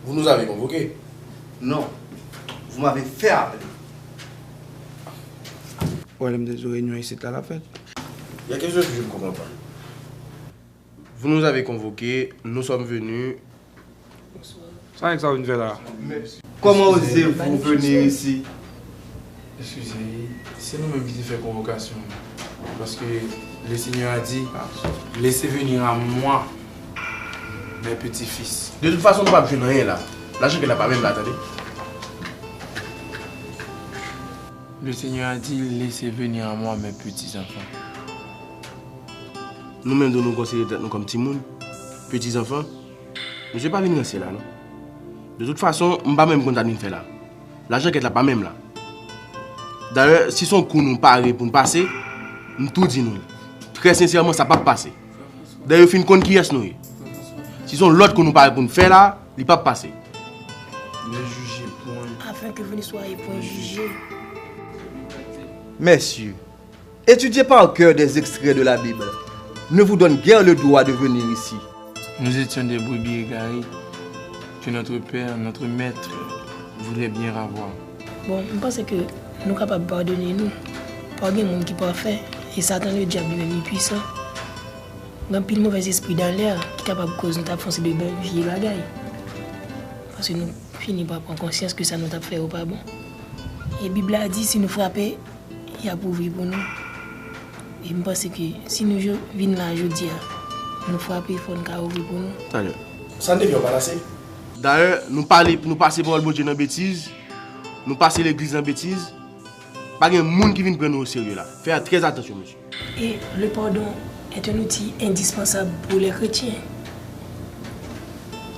Vous nous avez convoqués. Non. Vous m'avez fait appeler. Wè, lè m te di w reyinyon isit la, l ap fèt. Il y a quelque chose que je ne comprends pas. Vous nous avez convoqués, nous sommes venus. Sa nèg sa vin fè la? Comment osez-vous venir ici? Eskize, se nou menm ki te fè konvokasyon an. Parce que le Seigneur a dit, laissez venir à moi mes petits-fils. De tout fason, nou p ap jwenn anyen la. Lajan kèt la pa menm la, tande. Le Seigneur a dit, laissez venir à moi mes petits-enfants. Nou menm tou nou konsidere tèt nou kòm timoun, petizanfan. Mesye pa vin ranse la, non. De tout fason, m pa menm konn sa n vin fè la. Lajan kèt la pa menm la. Dayè, si se yon kou nou pare pou n pase, m tou di nou l. Trè sensèman, sa p ap pase. Dayè, yo fin konn kiyès nou ye. Si se yon lòt kou nou pare pou n fè la, li p ap pase. Ne jugez point. Afin que vous ne soyez point jugés. Mèsi. Étudier par cœur des extraits de la Bible ne vous donne guère le droit de venir ici. Nous étions des brebis égarées que notre Père, notre Maître, voulait bien ravoir. Bon, m panse ke nou kapab padone nou. Pa gen moun ki pafè, e Satan ledyab li menm li pwisan. Gen anpil movèzespri dan lè a ki kapab koz nou t ap fè yon seri de vye bagay. Paske nou fini pa pran konsyans ke sa nou t ap fè yo pa bon. E Bib la di, si nou frape, y ap ouvri pou nou. E m panse ke si nou jo-, vin la jodi a, nou frape fò n ka ouvri pou nou. Talè. Sa n te fè yo pa t ase? Dayè, nou pale, nou pase pawòl Bondye nan betiz, nou pase legliz nan betiz. Pa gen moun ki vin pran nou oserye la. Fè trè atansyon, mesye. Et le pardon est un outil indispensable pour les chrétiens.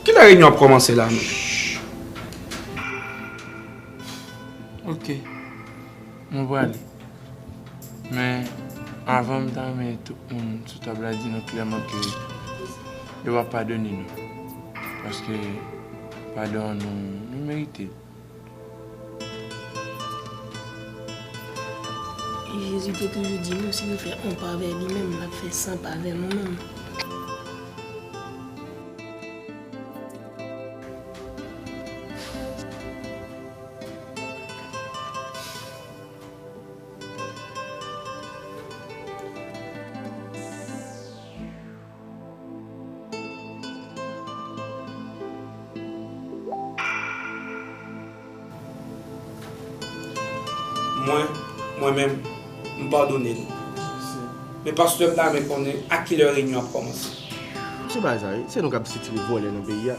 Kilè reyinyon ap kòmanse la menm? Ok. Mwen prale. Men, avan, m ta renmen tout moun sou tab la di nou klèman ke yo p ap padone nou. Paske padon an nou, nou merite l. E Jezi te toujou di nou, si nou fè yon pa vè li menm, l ap fè san pa vè nou menm. Mwen, mwen menm, m padone l. Men pastè m ta renmen konnen a kilè reyinyon ap kòmanse. Se pa sa, wi. Se nou k ap sitire vòlè nan peyi a.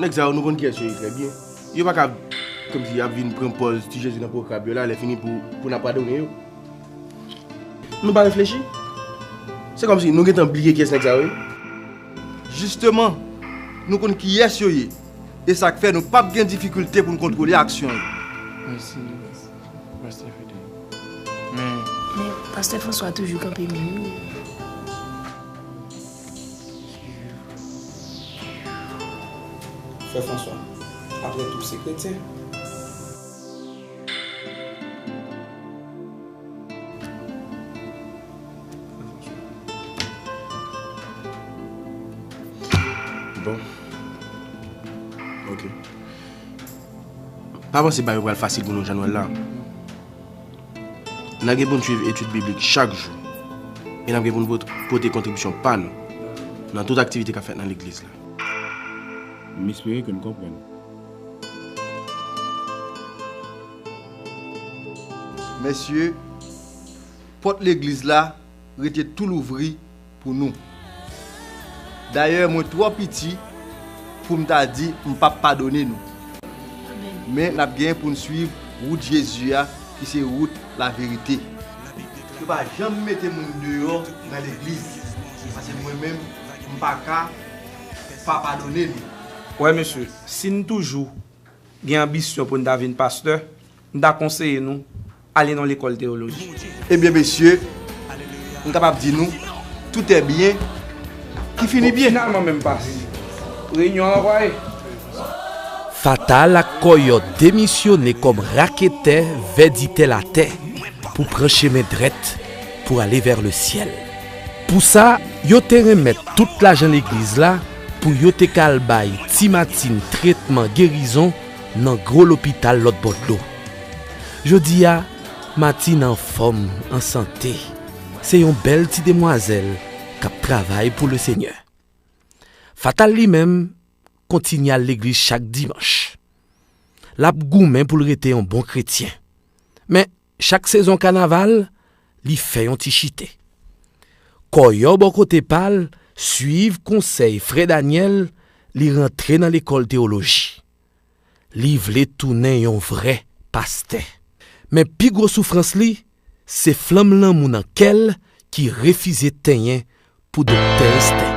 Nèg sa yo, nou konn kiyès yo ye trè byen. Yo pa ka, kòmsi, y ap vin pran pòz Ti Jezi nan pwogram yo la, lè fini pou, pou n ap padone yo. Nou pa reflechi? Se kòmsi nou gentan bliye kiyès nèg sa yo ye. Jisteman, nou konn kiyès yo ye. E sa k fè nou p ap gen difikilte pou n kontwole aksyon yo. Mèsi, Pastè Fede. Men, men Pastè François toujou kanpe menm wi. Frè Franswa, apre tou, se kretyen. Bon. Ok. Pa panse bagay yo pral fasil pou nou jan nou wè l la. N ap gen pou n swiv etid biblik chak jou. E n ap gen pou n pot-, pote kontribisyon pa nou nan tout aktivite k ap fèt nan legliz la. M espere ke n konprann. Mesye, pòt legliz la rete tou louvri pou nou. Dayè, mwen twò piti pou m ta di m p ap padone nou. Men n ap gen pou n swiv wout Jezi a, ki se wout laverite. Yo pa janm mete moun deyò nan legliz, paske mwen menm, m pa ka pa padone nou. Wè, mesye, si n toujou gen anbisyon pou n ta vin pastè, m ta konseye nou ale nan lekòl teyoloji. Ebyen, mesye, m kapab di nou, tout est bien qui finit bien. Bon, finalman, menm pase. Reyinyon an ranvwaye. Fatal ak Kòyòt demisyone kòm raketè, vèditè latè, pou pran chemen drèt pou ale vè lesyèl. Pou sa, yo te renmèt tout lajan legliz la pou yo te ka al bay Ti Matin tretman gerizon nan gwo lopital lòt bò dlo. Jodi a, Matin anfòm, an sante. Se yon bèl ti demwazèl k ap travay pou Lesenyè. Fatal li menm, kontinye al legliz chak dimanch. L ap goumen pou l rete yon bon kretyen. Men, chak sezon kanaval, li fè yon ti chite. Kòyò bò kote pa l, swiv konsèy frè Daniel, li rantre nan lekòl teyoloji. Li vle tounen yon vrè pastè. Men pi gwo soufrans li, se flanm lanmou nan kè l ki refize tenyen pou Doktè Estè.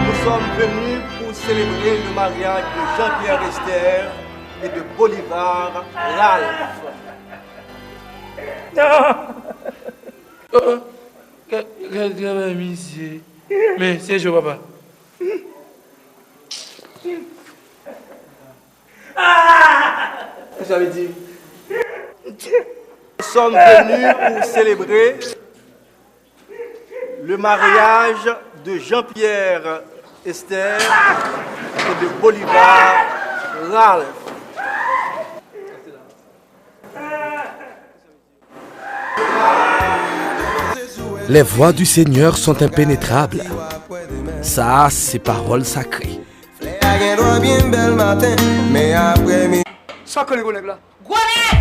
Nous sommes venus pour célébrer le mariage de Jean-Pierre Esther et de Bolivar Ralph. Non! Oh, gad, gad travay misye. Men, se jo, papa. Sa vle di, nous sommes venus pour célébrer le mariage de Jean-Pierre Esther et de Bolivar Ralph. Les voies du Seigneur sont impénétrables. Sa a se pawòl sakre. Sa konnen gwo nèg la. Gwo nèg!